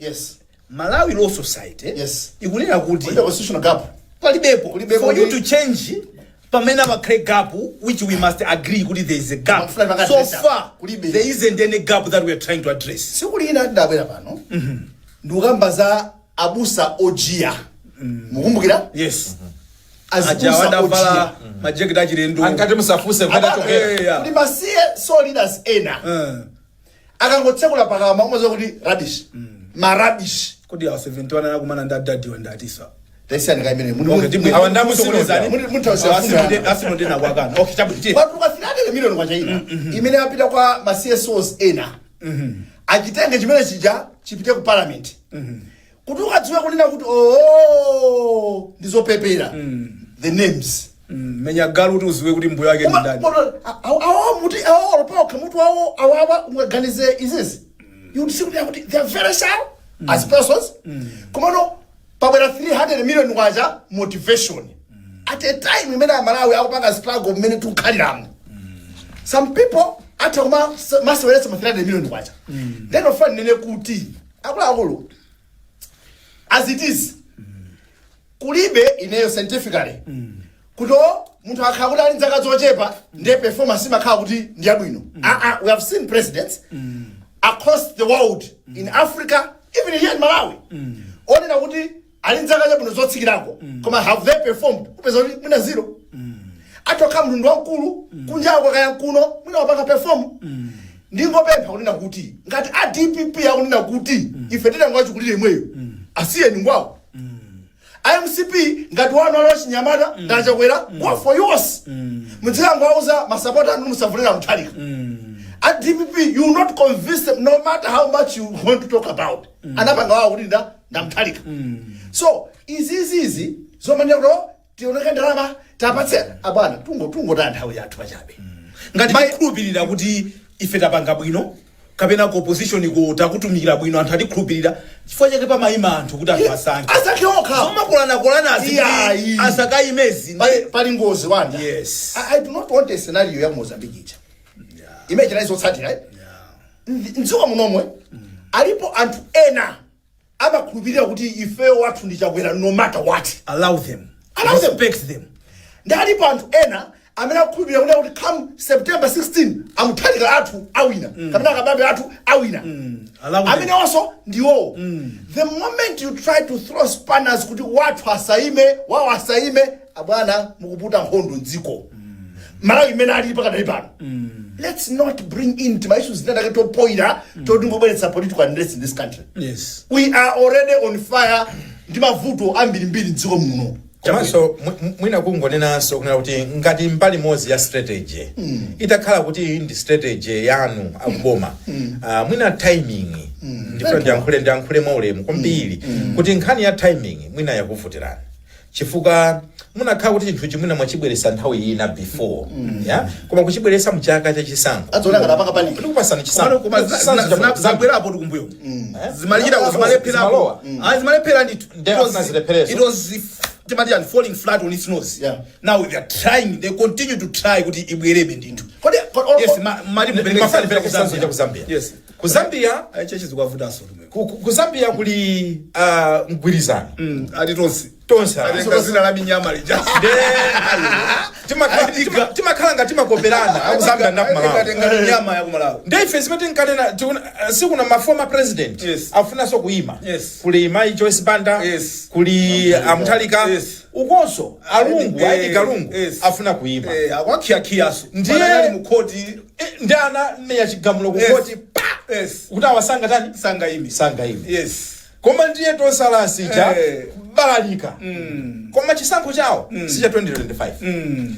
[SPEAKER 1] Malawi Law Society ikunena kuti
[SPEAKER 3] kulibe constitutional gap.
[SPEAKER 1] Palibepo.
[SPEAKER 3] Kulibepo.
[SPEAKER 1] For you to change, pamene pakhale gap, which we must agree kuti there is a gap.
[SPEAKER 3] Mafuna panga
[SPEAKER 1] So
[SPEAKER 3] address
[SPEAKER 1] far
[SPEAKER 3] kulibe.
[SPEAKER 1] there isn't any gap that we are trying to address.
[SPEAKER 3] Tsiku lina ndabwera pano ndikukamba za abusa ojiya, mukumbukira?
[SPEAKER 1] Yes, aja
[SPEAKER 3] azibusa
[SPEAKER 1] wadavala
[SPEAKER 3] ojiya.
[SPEAKER 1] majaketi achilendo.
[SPEAKER 2] Ankati musafuse kukatachokera.
[SPEAKER 1] Yeah.
[SPEAKER 3] Kuti ma CSO leaders ena akangotsekula pakamwa umaziwa kuti rubbish, ma rubbish.
[SPEAKER 1] Kodi awa 71 anakumana ndi adadiwa ndatisa?
[SPEAKER 3] Taisiyani kaimene.
[SPEAKER 1] Okay,
[SPEAKER 2] Awa ndamusinodza.
[SPEAKER 1] Asinode nakwakana. Okay, chabwino.
[SPEAKER 3] Patuluka 300 million kwacha ina imene apita kwa ma CSOs ena, achitenge chimene chija chipite ku parliament kuti ukadziwe kunena kuti oo, ndizopepera the names.
[SPEAKER 1] Menya galu kuti uziwe kuti mbuyo wake ndi ndani.
[SPEAKER 3] Awo muti awo olopokha mutu awo awawa, ungaganize izizi, you would see kuti they are very sharp as persons. Komano pabwera 300 million kwacha motivation at a time imene Amalawi akupanga struggle mmene tikukhaliramo. Some people atha kuma maseweretsa ma 300 million kwacha. Then ofana nene kuti akuluakulu, as it is, kulibe ineyo scientifically kuti o munthu akhala kuti ali nzaka zochepa ndiye performance imakhala kuti ndiyabwino. Ah, ah, we have seen presidents across the world, in Africa, even here in Malawi, onena kuti ali nzaka chabwino zotsikirako, koma have they performed? Kupeza kuti mwina zero. Atokha mtundu wamkulu kunjako kaya kuno mwina wapanga perform. Ndingopempha kunena kuti ngati a DPP akunena kuti ife tinangoachikulire imweyo, asiyeni ngwawo. IMCP, ngati wanu ali wachinyamata ndachakwera, go for yours. Mudzikangowauza masapota anu musavulira Mutharika. A DPP, you will not convince them no matter how much you want to talk about. Anapanga wawo kuti ndamutharika. So izizizi zomanena kuti oh, tioneke ndalama tapatse abwana, tungotaya nthawi yathu pachabe.
[SPEAKER 1] Ngati tikhulupirira kuti ife tapanga bwino. Kapena ku opposition ko takutumikira bwino, anthu atikhulupirira. Chifukwa chake pamayima anthu kuti anthu asankhe.
[SPEAKER 3] Asankhe okha.
[SPEAKER 1] Zomakolanakolanazi
[SPEAKER 3] Iyayi.
[SPEAKER 1] asakayimezi.
[SPEAKER 3] Pali ngozi, Wanda. I do not want a scenario ya Mozambique ija imene chinali zotsatira, eh? Mdziko munomwe alipo anthu ena amakhulupirira kuti ifeyo wathu ndi Chakwera no matter what.
[SPEAKER 1] Allow them.
[SPEAKER 3] Allow them.
[SPEAKER 1] Respect them.
[SPEAKER 3] Ndi alipo anthu ena amene akukhulupirira kuti come September 16 a Mutharika athu awina kapena a Kabambe athu awina.
[SPEAKER 1] Allow them.
[SPEAKER 3] Amene onso ndiwowo, the moment you try to throw spanners kuti wathu asaime, wawo asaime, abwana, mukuputa nkhondo mdziko. Malawi imene alili pakadali pano, let's not bring in tima issues zinatake topoira toti ngobweretsa political unrest in this country. We are already on fire ndi mavuto ambirimbiri mdziko muno.
[SPEAKER 2] Komanso mwina kungonenanso kunena kuti ngati mbali imodzi ya strategy itakhala kuti iyi ndi strategy yanu akuboma, mwina timing, ndifuna ndiyankhule mwaulemu kwambiri kuti nkhani ya timing mwina yakuvutirani, chifukwa munakhala kuti chinthuchi mwina mwachibweresa nthawi ina before, yeah? Koma kuchibweresa mchaka chachisankho
[SPEAKER 3] Adzoona ngati apanga panic.
[SPEAKER 2] Ndikupasani chisankho.
[SPEAKER 1] Koma
[SPEAKER 2] Chisankho
[SPEAKER 1] zabwerapo tikumbuyo, zimalichita zimalepherapo.
[SPEAKER 2] Zimalowa.
[SPEAKER 1] Ah, zimalephera ndithu.
[SPEAKER 2] Nde afuna zilepherezo.
[SPEAKER 1] It was timati and falling flat on its nose. Now they are trying, they continue to try kuti ibwerebe ndithu.
[SPEAKER 3] Kodi
[SPEAKER 1] Yes, mali mupereke
[SPEAKER 2] Mafana
[SPEAKER 1] chitsanzo
[SPEAKER 2] ndipereke
[SPEAKER 1] cha
[SPEAKER 2] chitsanzo cha ku Zambia.
[SPEAKER 1] Yes.
[SPEAKER 2] Ku Zambia
[SPEAKER 1] Ayi, chechi zikuwavutanso tumwe.
[SPEAKER 2] ku Zambia kuli mgwirizano.
[SPEAKER 1] Ati tonse.
[SPEAKER 2] Tonse ala.
[SPEAKER 1] Atenga zina la minyama lija.
[SPEAKER 2] Nde timakhala nga timakoperana aku Zambia ndi aku Malawi.
[SPEAKER 1] Atenga minyama ya ku Malawi.
[SPEAKER 2] Nde ife zimene tinkanena sikuna ma former president afunanso kuyima. Kuli Mai Joyce Banda, kuli a Mutharika, ukonso a Lungu, a Edgar Lungu afuna kuyima.
[SPEAKER 1] Akwakhiakhiyaso.
[SPEAKER 2] Ndiye-
[SPEAKER 1] Ali mu khoti.
[SPEAKER 2] Ndi ana meya chigamulo ku khoti pa kuti awasanga tani?
[SPEAKER 1] Sanga imi.
[SPEAKER 2] Sanga imi. Koma ndiye tonse sija kubalalika. Koma chisankho chawo si cha 2025,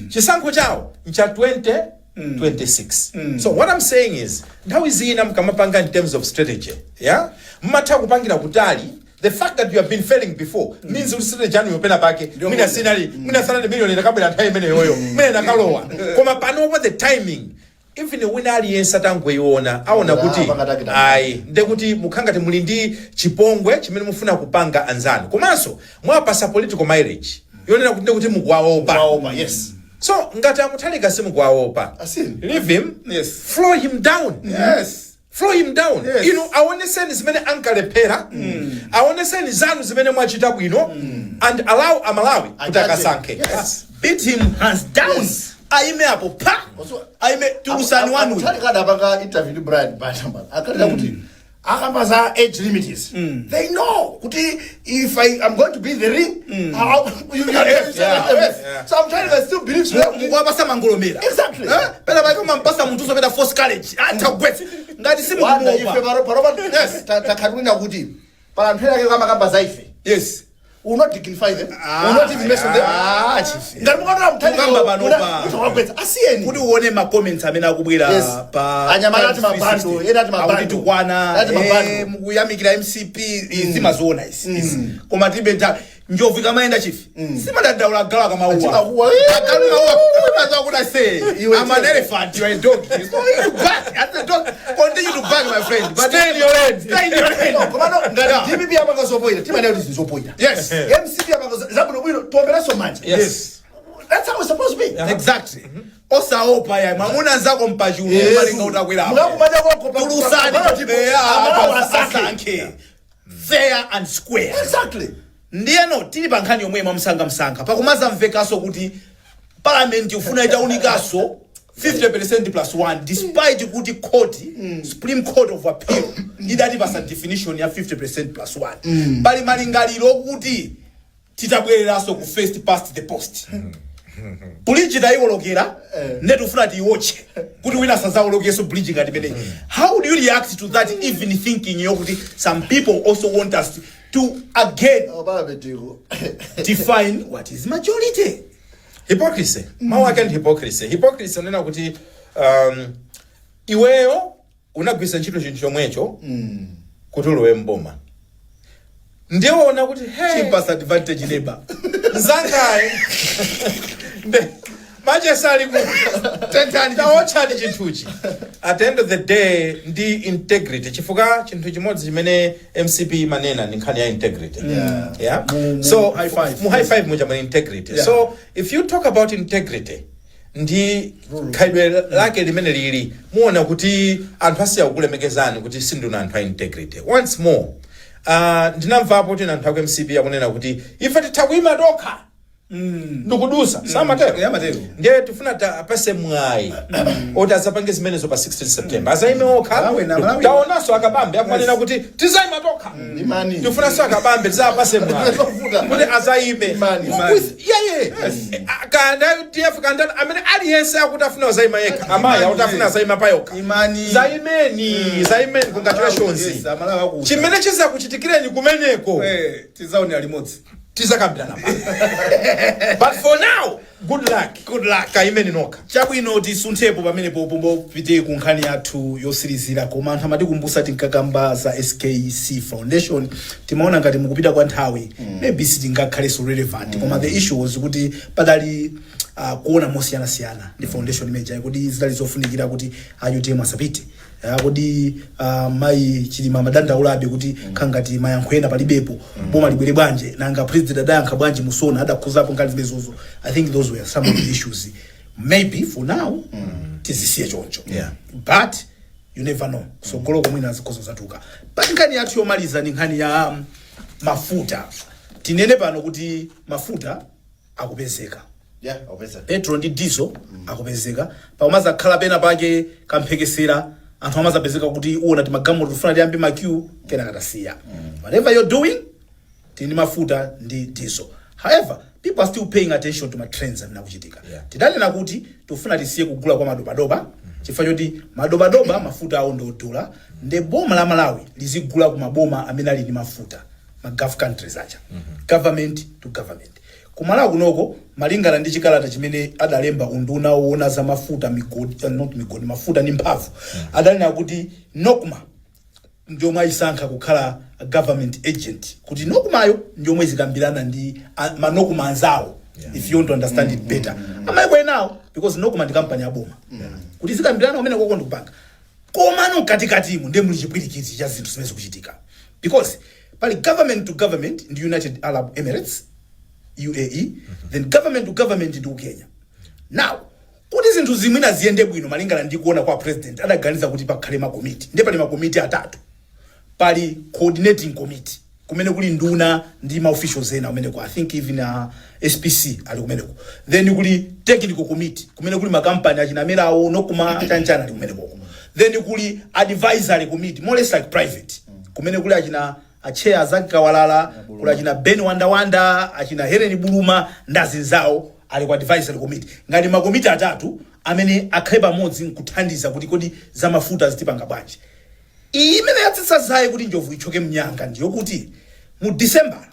[SPEAKER 2] chisankho chawo ncha 2026. So what I'm saying is, nthawi zina mkamapanga in terms of strategy, yeah, mmatha kupangira kutali. The fact that you have been failing before means kuti strategy yanu yopena pake mwina sinali, mwina sanali million inakabwera nthawi imeneyoyo, mwina inakalowa. Koma panopo the timing, even wina aliyense atangoiona aona kuti
[SPEAKER 3] Panga
[SPEAKER 2] ayi, ndekuti mukhangati muli ndi chipongwe chimene mufuna kupanga anzanu, komanso mwapasa political mileage yonena kuti ndekuti mukuwaopa.
[SPEAKER 3] Waopa, yes.
[SPEAKER 2] So ngati a Mutharika simukuwaopa,
[SPEAKER 3] Asini.
[SPEAKER 2] leave him. Floor him down. Floor him down. Inu aoneseni zimene ankalephera, aoneseni zanu zimene mwachita bwino, and allow Amalawi kuti
[SPEAKER 3] Ajaje.
[SPEAKER 2] akasankhe.
[SPEAKER 1] Beat him hands down. Aime apo pa aime, tulusani wanu.
[SPEAKER 3] Mutharika adapanga interview ndi Brian Banda akalira kuti akamba za age limits. They know kuti if I am going to be in the ring, so I'm trying to still believe so.
[SPEAKER 1] Mukuwapasa mangolomera.
[SPEAKER 3] Exactly.
[SPEAKER 1] Eh? Pena pake umampasa munthu usopeta force courage, atha kugwetsa ngati
[SPEAKER 3] Wanda, ife
[SPEAKER 1] simukumopa.
[SPEAKER 3] pano takhatunena kuti pala anthu ena ake kamakamba za ife, will not dignify them, will not even mention them.
[SPEAKER 1] Ah, chief.
[SPEAKER 3] Ngati mukatola Mutharika
[SPEAKER 1] Mukamba panopa.
[SPEAKER 3] mutawagwetsa, asiyeni.
[SPEAKER 1] Kuti uone ma comments amene akubwera pa
[SPEAKER 3] Anyamata ati
[SPEAKER 1] Times
[SPEAKER 3] mabando,
[SPEAKER 1] 360.
[SPEAKER 3] ena ati mabando.
[SPEAKER 1] Akuti tukwana,
[SPEAKER 3] Ati mabando.
[SPEAKER 1] mukuyamikira MCP, zimaziona izi izi. Koma tilibe nthawi. Njovu ikamayenda, chief, simadandaula galu akamauwa.
[SPEAKER 3] Achimakuwa.
[SPEAKER 1] Agalu mauwa, umadziwa kuti say
[SPEAKER 3] Iwe
[SPEAKER 1] I'm an elephant, you are a dog, so you bark as a dog, continue to bark, my friend, but
[SPEAKER 2] Stay in your lane.
[SPEAKER 1] Stay in your lane.
[SPEAKER 3] No, komano ngati DPP apanga zopoira, timanena kuti zizopoira. MCP apanga zabwinobwino, tiomberenso manja. That's how it's supposed to be.
[SPEAKER 1] Exactly. Osaopa ya mwamuna nzako mpachulu malinga utakwerapo.
[SPEAKER 3] Mukakumanya konko
[SPEAKER 1] Tulusani.
[SPEAKER 3] Amalawi asankhe.
[SPEAKER 1] Asankhe fair and square. Ndiyeno tili pa nkhani yomwe mwamsangamsanga pakumazamvekanso kuti parliament ifuna itaunikanso 50% plus 1, despite kuti court, Supreme Court of Appeal, idatipasa definition ya 50% plus 1. Pali malingaliro kuti titabwereranso ku first past the post, bridge tayiwolokera, nde tifuna tiyiwotche kuti wina sazawolokenso bridge ngati imeneyi. How do you react to that, even thinking yokuti some people also want us to again
[SPEAKER 3] Opapetiko.
[SPEAKER 1] define what is majority?
[SPEAKER 2] Hypocrisy. Mawu ake ndi hypocrisy. Hypocrisy unena kuti iweyo unagwisa ntchito chinthu chomwecho kuti ulowe mboma, ndiwona kuti hey,
[SPEAKER 1] Cheapest advantage labor.
[SPEAKER 2] Nzangayi nde machesali ku
[SPEAKER 1] Tentani.
[SPEAKER 2] Taotchani chinthuchi. At the end of the day, ndi integrity, chifukwa chinthu chimodzi chimene MCP imanena ndi nkhani ya integrity. Yeah.
[SPEAKER 1] So high five.
[SPEAKER 2] Mu high five muja muli integrity. So if you talk about integrity ndi khalidwe lake limene lili, muona kuti anthu asiya kukulemekezani kuti sinduna anthu a integrity. Once more, ndinamvapo kuti anthu aku MCP akunena kuti ife titha kuyima tokha ndikudusa, samatero?
[SPEAKER 1] Yeah, amatero.
[SPEAKER 2] Ndiye tifuna apase mwayi oti azapange zimenezo pa 16 September, azayime okha.
[SPEAKER 1] Malawi na Malawi.
[SPEAKER 2] Taonanso Akabambe akumanena kuti tizayima tokha.
[SPEAKER 3] Imani.
[SPEAKER 2] Tifunanso Akabambe tizapase mwayi
[SPEAKER 3] Zovuta.
[SPEAKER 2] kuti azayime.
[SPEAKER 3] Imani.
[SPEAKER 2] Kanda TF, kanda amene aliyense akuti afuna azayima yekha, amayi akuti afuna azayima payokha.
[SPEAKER 1] Imani.
[SPEAKER 2] Zayimeni, zayimeni, congratulations.
[SPEAKER 1] Yes, Amalawi akuuza.
[SPEAKER 2] Chimene chizakuchitikireni kumeneko,
[SPEAKER 1] Tizaonera limodzi.
[SPEAKER 2] Tizakambirana pano, but for now, good luck.
[SPEAKER 1] Good luck.
[SPEAKER 2] Kaimeni nokha.
[SPEAKER 1] Chabwino, tisunthepo pamenepo pombopite ku nkhani yathu yosirizira. Koma anthu amatikumbusa, tinkakamba za SKC Foundation, timaona ngati mukupita kwa nthawi maybe sitingakhalenso relevant, koma the issue was kuti padali kuona mosiyanasiyana ndi foundation imeneyi, kuti zidali zofunikira kuti a UTM asapite. Kodi mayi Chilima amadandaulabe kuti khangati mayankho ena palibepo, boma libwere bwanje, nanga president adayankha bwanji musona adakhuzapo nkhani zimenezozo? I think those were some of the issues. Maybe for now tizisiye choncho, but you never know, sogolo komwina zikhozo zatuka. But nkhani yathu yomaliza ni nkhani ya mafuta. Tinene pano kuti mafuta akupezeka.
[SPEAKER 3] Yeah, opeza.
[SPEAKER 1] Petrol ndi diesel akupezeka. Pamazakhala pena pake kamphekesera, anthu amazapezeka kuti uona timagalimoto tifuna tiyambe ma queue, kena katasiya. Whatever you're doing, tili ndi mafuta ndi diesel. However, people are still paying attention to ma trends amene akuchitika. Tidanena kuti tifuna tisiye kugula kwa madobadoba, chifukwa choti madobadoba mafuta awo ndi odula, ndi boma la Malawi lizigula ku maboma amene ali ndi mafuta, ma Gulf countries aja, government to government. Kumalawi kunoko, malingana ndi chikalata chimene adalemba unduna woona za mafuta, migodi, not migodi, mafuta ndi mphamvu, adanena kuti NOCMA ndiomwe ayisankha kukhala a government agent, kuti NOCMAyo ndiomwe zikambirana ndi manokuma anzawo, if you want to understand it better, amayiko enawo, because NOCMA ndi kampani ya boma, kuti zikambirana kumene koko ndikupanga. Komano mkatikatimo ndiye muli chipwirikiti cha zinthu zimene zikuchitika, because pali government to government ndi United Arab Emirates, UAE, then government to government ndi ku Kenya. Now, kuti zinthu zimwina ziyende bwino, malingana ndi kuona kwa president, adaganiza kuti pakhale makomiti. Ndiye pali makomiti atatu. Pali coordinating committee, kumene kuli nduna ndi ma officials ena kumeneko, I think even SPC ali kumeneko. Then kuli technical committee, kumene kuli makampani achinamerawo, NOCMA, chanchana ali kumenekoko. Then kuli advisory committee, more or less like private, kumene kuli achina acheya Zaki Kawalala, kuli achina Ben Wandawanda, achina Helen Buluma ndazinzawo ali ku advisory committee, ngati makomiti atatu amene akhale pamodzi nkuthandiza kuti kodi zamafuta zitipanga bwanji. Iyi imene yatsitsa zaye kuti njovu ichoke mnyanga ndiyo kuti mu December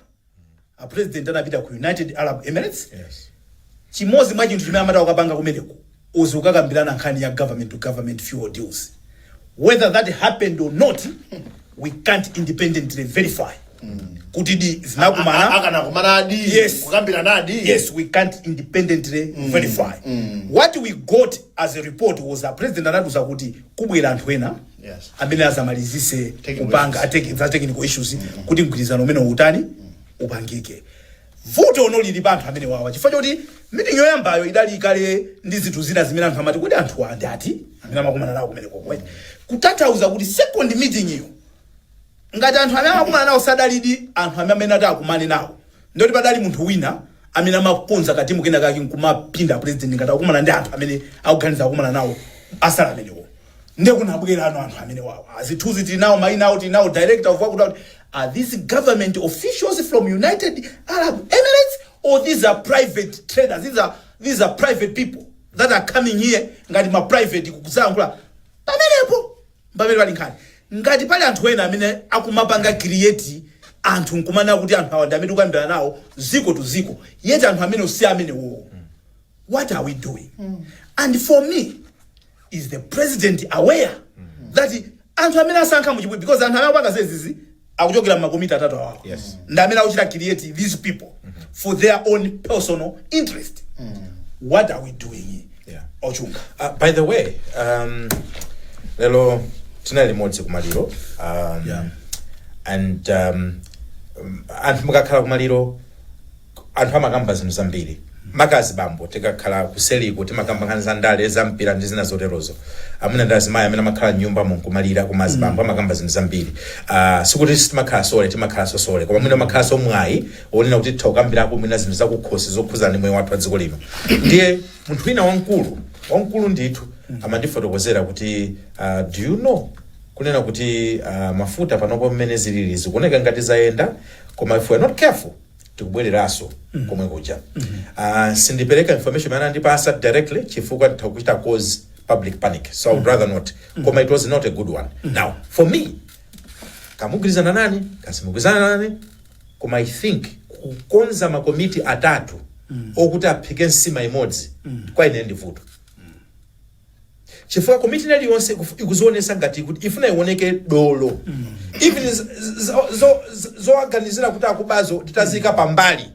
[SPEAKER 1] a president anapita ku United Arab Emirates. Chimodzi mwa chinthu chimene amati akapanga kumeneko uzi kukakambirana nkhani ya government to government fuel deals. Whether that happened or not, we can't independently verify kuti di zinakumana.
[SPEAKER 3] Akanakumana adi?
[SPEAKER 1] Yes.
[SPEAKER 3] Kukambirana adi?
[SPEAKER 1] Yes, we can't independently verify. What we got as a report was a president anatiuza kuti kubwera anthu ena amene azamalizise
[SPEAKER 3] Technical
[SPEAKER 1] kupanga za technical issues kuti mgwirizano umene utani, upangike. Vuto ono lili pa anthu amene wawa, chifukwa choti meeting yoyambayo idali kale ndi zinthu zina zimene anthu amati kuti anthu andi ati amene amakumana nawo kumene koko, kutanthauza kuti second meeting iyo, ngati anthu amene amakumana nawo sadalidi anthu amene ati akumane nawo, ndoti padali munthu wina amene amakonza katimu kena kake nkumapinda president ngati akumana ndi anthu amene akuganiza akumana nawo asala amenewo. Ndiye kunabwera ano anthu amene wawo azithunzi tili nawo, mayina awo tili nawo, director of wakuti are these government officials from United Arab Emirates or these are private traders? These are private people that are coming here ngati ma private kuzayankhula pamenepo. Pamene pali nkhani, ngati pali anthu ena amene akumapanga create anthu nkumana kuti anthu awa ndi amene tikukambirana nawo ziko to ziko, yet anthu amene usi amenewo, what are we doing? And for me, is the president aware that anthu amene asankha muchibwi, because anthu amene akupanga zizizi akuchokera mmakomiti atatu awawa, ndi amene akuchita create these people for their own personal interest? What are we doing here?
[SPEAKER 2] Yeah.
[SPEAKER 1] Ochunga.
[SPEAKER 2] By the way, Lero tinali limodzi kumaliro and anthu mukakhala kumaliro, anthu amakamba zinthu zambiri. Makazi bambo tikakhala kuseliko timakamba nkhani za ndale, za mpira ndi zina zoterozo. Amuna ndi azimayi amene amakhala mnyumba munkumalira, koma azibambo amakamba zinthu zambiri. Sikuti sitimakhala sole, timakhala sole, koma mwina amakhala mwayi wonena kuti titha kukambirako mwina zinthu zakukhosi zokhuzana ndi moyo wathu wa dziko lino. Ndiye munthu wina wamkulu wamkulu ndithu amandifotokozera kuti, "Do you know kunena kuti mafuta panopo mmene zilili zikuoneka ngati zayenda, koma if we are not careful tikubwereranso komwe kuja." Sindipereka information imene andipasa directly chifukwa nditha kuchita cause public panic, so I would rather not, koma it was not a good one. Now for me, kamugwirizana nani, kasimugwirizana nani, koma I think kukonza makomiti atatu okuti aphike nsima imodzi kwa ine ndi vuto, chifukwa komiti iliyonse ikuzionesa ngati kuti ifuna ioneke dolo, even zowaganizira kuti akubazo titazika pambali.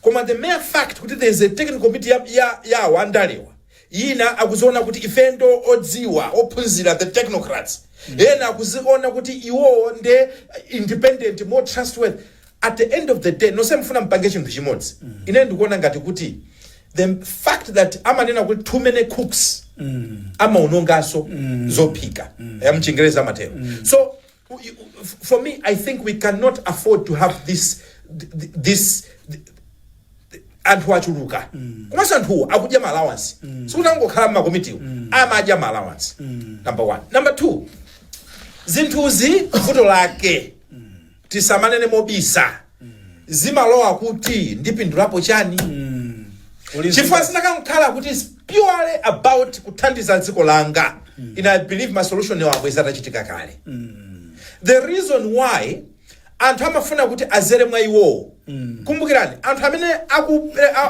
[SPEAKER 2] Koma the mere fact kuti there is a technical committee yawo andalewa, ina akuziona kuti ife ndo odziwa, ophunzira, the technocrats, ena akuziona kuti iwowo nde independent, more trustworthy. At the end of the day, nonse mfuna mpange chinthu chimodzi. Ine ndikuona ngati kuti the fact that amanena kuti too many cooks amaononganso zophika, ya mchingerezi amatero. So for me, I think we cannot afford to have this anthu achuluka, komanso anthuwo akudya ma allowance. Sikuti angokhala mmakomitiwo, amadya ma allowance, number one. Number two, zinthuzi vuto lake, tisamanene mobisa, zimalowa kuti ndipindulapo chani, chifukwa zinakankhala kuti it's purely about kuthandiza dziko langa, ine I believe ma solution abweza atachitika kale. The reason why anthu amafuna kuti azere mwa iwowo, kumbukirani, anthu amene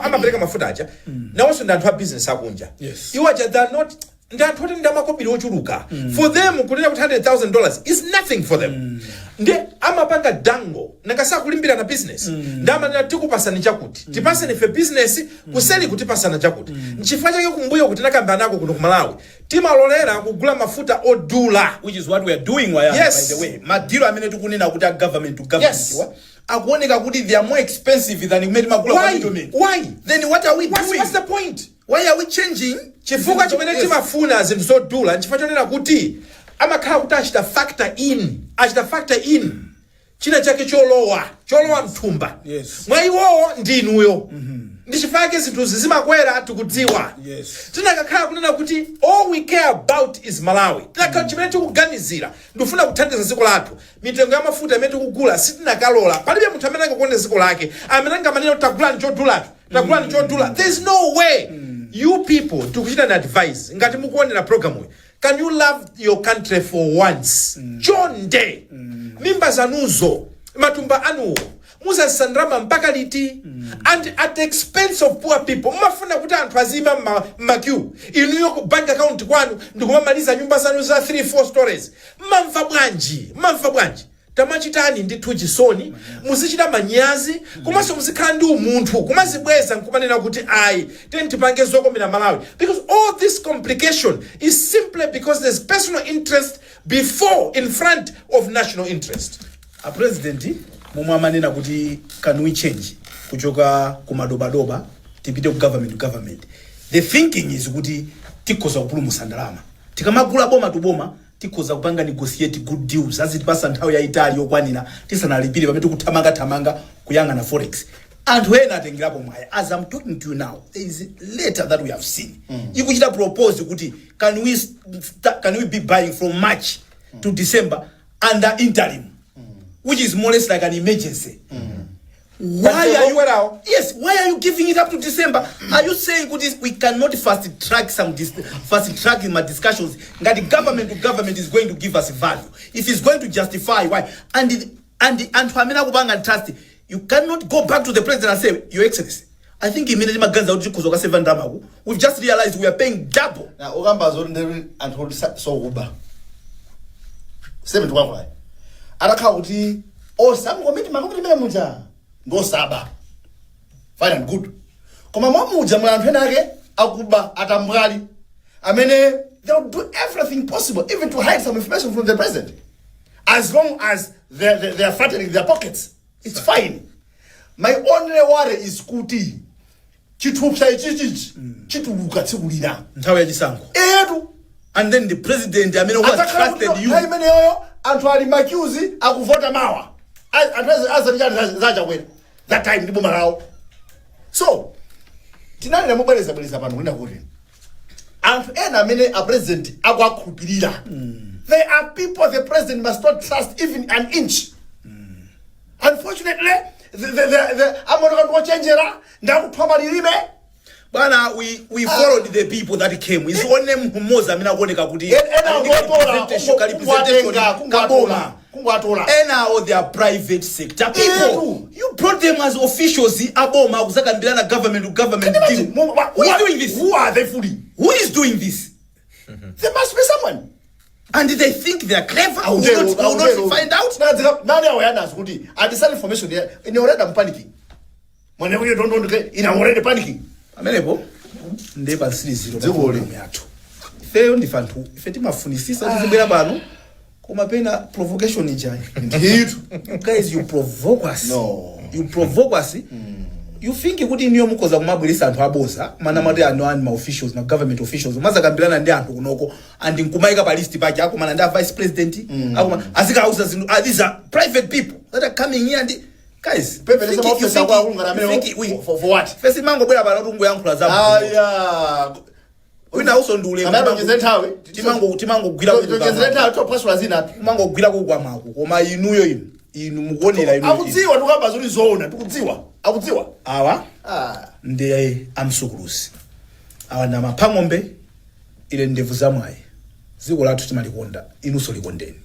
[SPEAKER 2] amapereka mafuta aja nawonso ndi anthu a business akunja. Iwo aja, they are not, ndi anthu oti ndi amakobiri ochuluka. For them kunena kuti $100,000 is nothing for them. Ndi amapanga dango nangasakulimbirana business, ndi amanena tikupasani chakuti, tipaseni ife business, kuseli kutipasana chakuti. Nchifukwa chake kumbuyo kuti nakamba nako kuno ku Malawi timalolera kugula mafuta odula.
[SPEAKER 1] Which is what we are doing, Wayana. By the way, ma deal amene tikunena kuti a government to government wa akuoneka kuti they are more expensive than kumene timagula kwa
[SPEAKER 2] Why?
[SPEAKER 1] middlemen.
[SPEAKER 2] Why?
[SPEAKER 1] Then what are we doing?
[SPEAKER 2] What's the point?
[SPEAKER 1] Why are we changing?
[SPEAKER 2] Chifukwa chimene timafuna zinthu zodula nchifukwa chonena kuti amakhala kuti achita factor in china chake cholowa mthumba mwa iwowo ndi inuyo. Ndi chifukwa chake zinthuzi zimakwera, tikudziwa. Tinakakhala kunena kuti all we care about is Malawi, tinakhala chimene tikuganizira ndikufuna kuthandiza dziko lathu, mitengo ya mafuta imene tikugula sitinakalola. Palibe munthu amene angakonde dziko lake amene angamanena kuti tagulani chodulacho, tagulani chodula. There is no way. You people, tikuchita na advice, ngati mukuonera program iyi, can you love your country for once? Chonde, mimba zanuzo, matumba anuwo, muzasandalama mpaka liti and at the expense of poor people? Mumafuna kuti anthu azima mma queue, inuyo ku bank account kwanu ndikumamaliza nyumba zanu za 3 4 stories. Mmamva bwanji? Mmamva bwanji? Tamachitani ndithu chisoni, muzichita manyazi, komanso muzikhala ndi umunthu kumazibweza nkumanena kuti ayi, teni tipange zokomera Malawi, because all this complication is simply because there's personal interest before, in front of national interest.
[SPEAKER 1] A president momwe amanena kuti can we change kuchoka kumadobadoba tipite ku government to government, the thinking is kuti tikhoza kupulumutsa ndalama tikamagula boma to boma, tikhoza kupanga negotiate good deals, azitipasa nthawi yayitali yokwanira tisanalipire pamene tikuthamangathamanga kuyang'ana forex. Anthu ena atengerapo mwayi. As I'm talking to you now, there is a letter that we have seen ikuchita propose kuti can we be buying from March to December under interim, which is more or less like an emergency. Why are you
[SPEAKER 2] Well,
[SPEAKER 1] Yes, why are you giving it up to December? Are you saying kuti we cannot fast track my discussions ngati government to government is going to give us value, if it's going to justify why? And anthu amene akupanga trust, you cannot go back to the president and say, "Your Excellency, I think imene timaganiza kuti tikhoza kukaseva ndalamaku, we've just realized we are paying double."
[SPEAKER 3] Na ukamba zoti ndi anthu oti sokuba 71 atakhala kuti osaba komiti, makomiti mene muja ndosaba, fine and good, koma mwamuja muli anthu ena ake akuba, atambwali amene They will do everything possible, even to hide some information from the president. As long as they're fattening their pockets, it's fine. My only worry is kuti chithupsa ichichichi chituluka tsiku lina.
[SPEAKER 1] Nthawi yachisankho.
[SPEAKER 3] Etu.
[SPEAKER 1] And then the president amene who has
[SPEAKER 3] Adzakhala kuti
[SPEAKER 1] trusted you.
[SPEAKER 3] Nthawi imeneyoyo anthu ali ma queues akuvota mawa. Anthu azati chani zachakwera that time ndi boma lawo. So tinanena mobwerezabwereza pano kunena kuti anthu ena amene a president akuakhulupirira, they are people the president must not trust even an inch. Unfortunately, amaoneka ndi ochenjera, ndakuthwa malilime.
[SPEAKER 1] Bwana, we followed the people that came. It's only mmodzi amene akuoneka kuti
[SPEAKER 3] ena
[SPEAKER 1] ali ndi
[SPEAKER 3] ngotola.
[SPEAKER 1] ka representation kaboma.
[SPEAKER 3] Kungwatola.
[SPEAKER 1] Enawo, they are private sector people.
[SPEAKER 3] Etu.
[SPEAKER 1] You brought them as officials aboma kuzakambirana government to government deal. Who is doing this?
[SPEAKER 3] Who are they fooling?
[SPEAKER 1] Who is doing this?
[SPEAKER 3] There must be someone.
[SPEAKER 1] And they think they are clever. We will not find out.
[SPEAKER 3] Nani awayanas kuti andisale information here in already I'm panicking. Mwene kuti don't in, I'm already panicking.
[SPEAKER 1] Pamenepo ndiye pansiriziro pa
[SPEAKER 3] Dzikoli.
[SPEAKER 1] programu yathu. Ifeyo ndife anthu, ife timafunisisa tizibwera pano, koma pena provocation ijayi.
[SPEAKER 3] Ndithu.
[SPEAKER 1] Guys, you provoke us.
[SPEAKER 3] No.
[SPEAKER 1] You provoke us. You think kuti iniyo mukhoza kumabweresa anthu aboza mana mati anthu ani, ma officials, ma government officials, mazakambirana ndi anthu kunoko and nkumayika pa list pake akumana ndi a vice president, akuma azikauza zinthu. Ah, these are private people that are coming here and guys,
[SPEAKER 3] Pepe,
[SPEAKER 1] you think- you
[SPEAKER 3] officer
[SPEAKER 1] think-
[SPEAKER 3] kwa akungana
[SPEAKER 1] you
[SPEAKER 3] amene
[SPEAKER 1] think we-
[SPEAKER 3] for what?
[SPEAKER 1] Fesi mangobwera pano tungoyankhula za
[SPEAKER 3] Aya.
[SPEAKER 1] wina uso ndi ulemu.
[SPEAKER 3] Amene tonjezere nthawi.
[SPEAKER 1] Timangogwira.
[SPEAKER 3] Tonjezere nthawi, topasula zina.
[SPEAKER 1] Kumangogwira kukwamako, koma inuyo, inu mukuonera inu.
[SPEAKER 3] Akudziwa tikamba zoti zoona, tikudziwa. Akudziwa.
[SPEAKER 1] Awa
[SPEAKER 3] Ah.
[SPEAKER 1] ndi amsukuluzi, awa ndi amaphang'ombe, ile ndevu zamwayi. Dziko lathu timalikonda, inunso likondeni.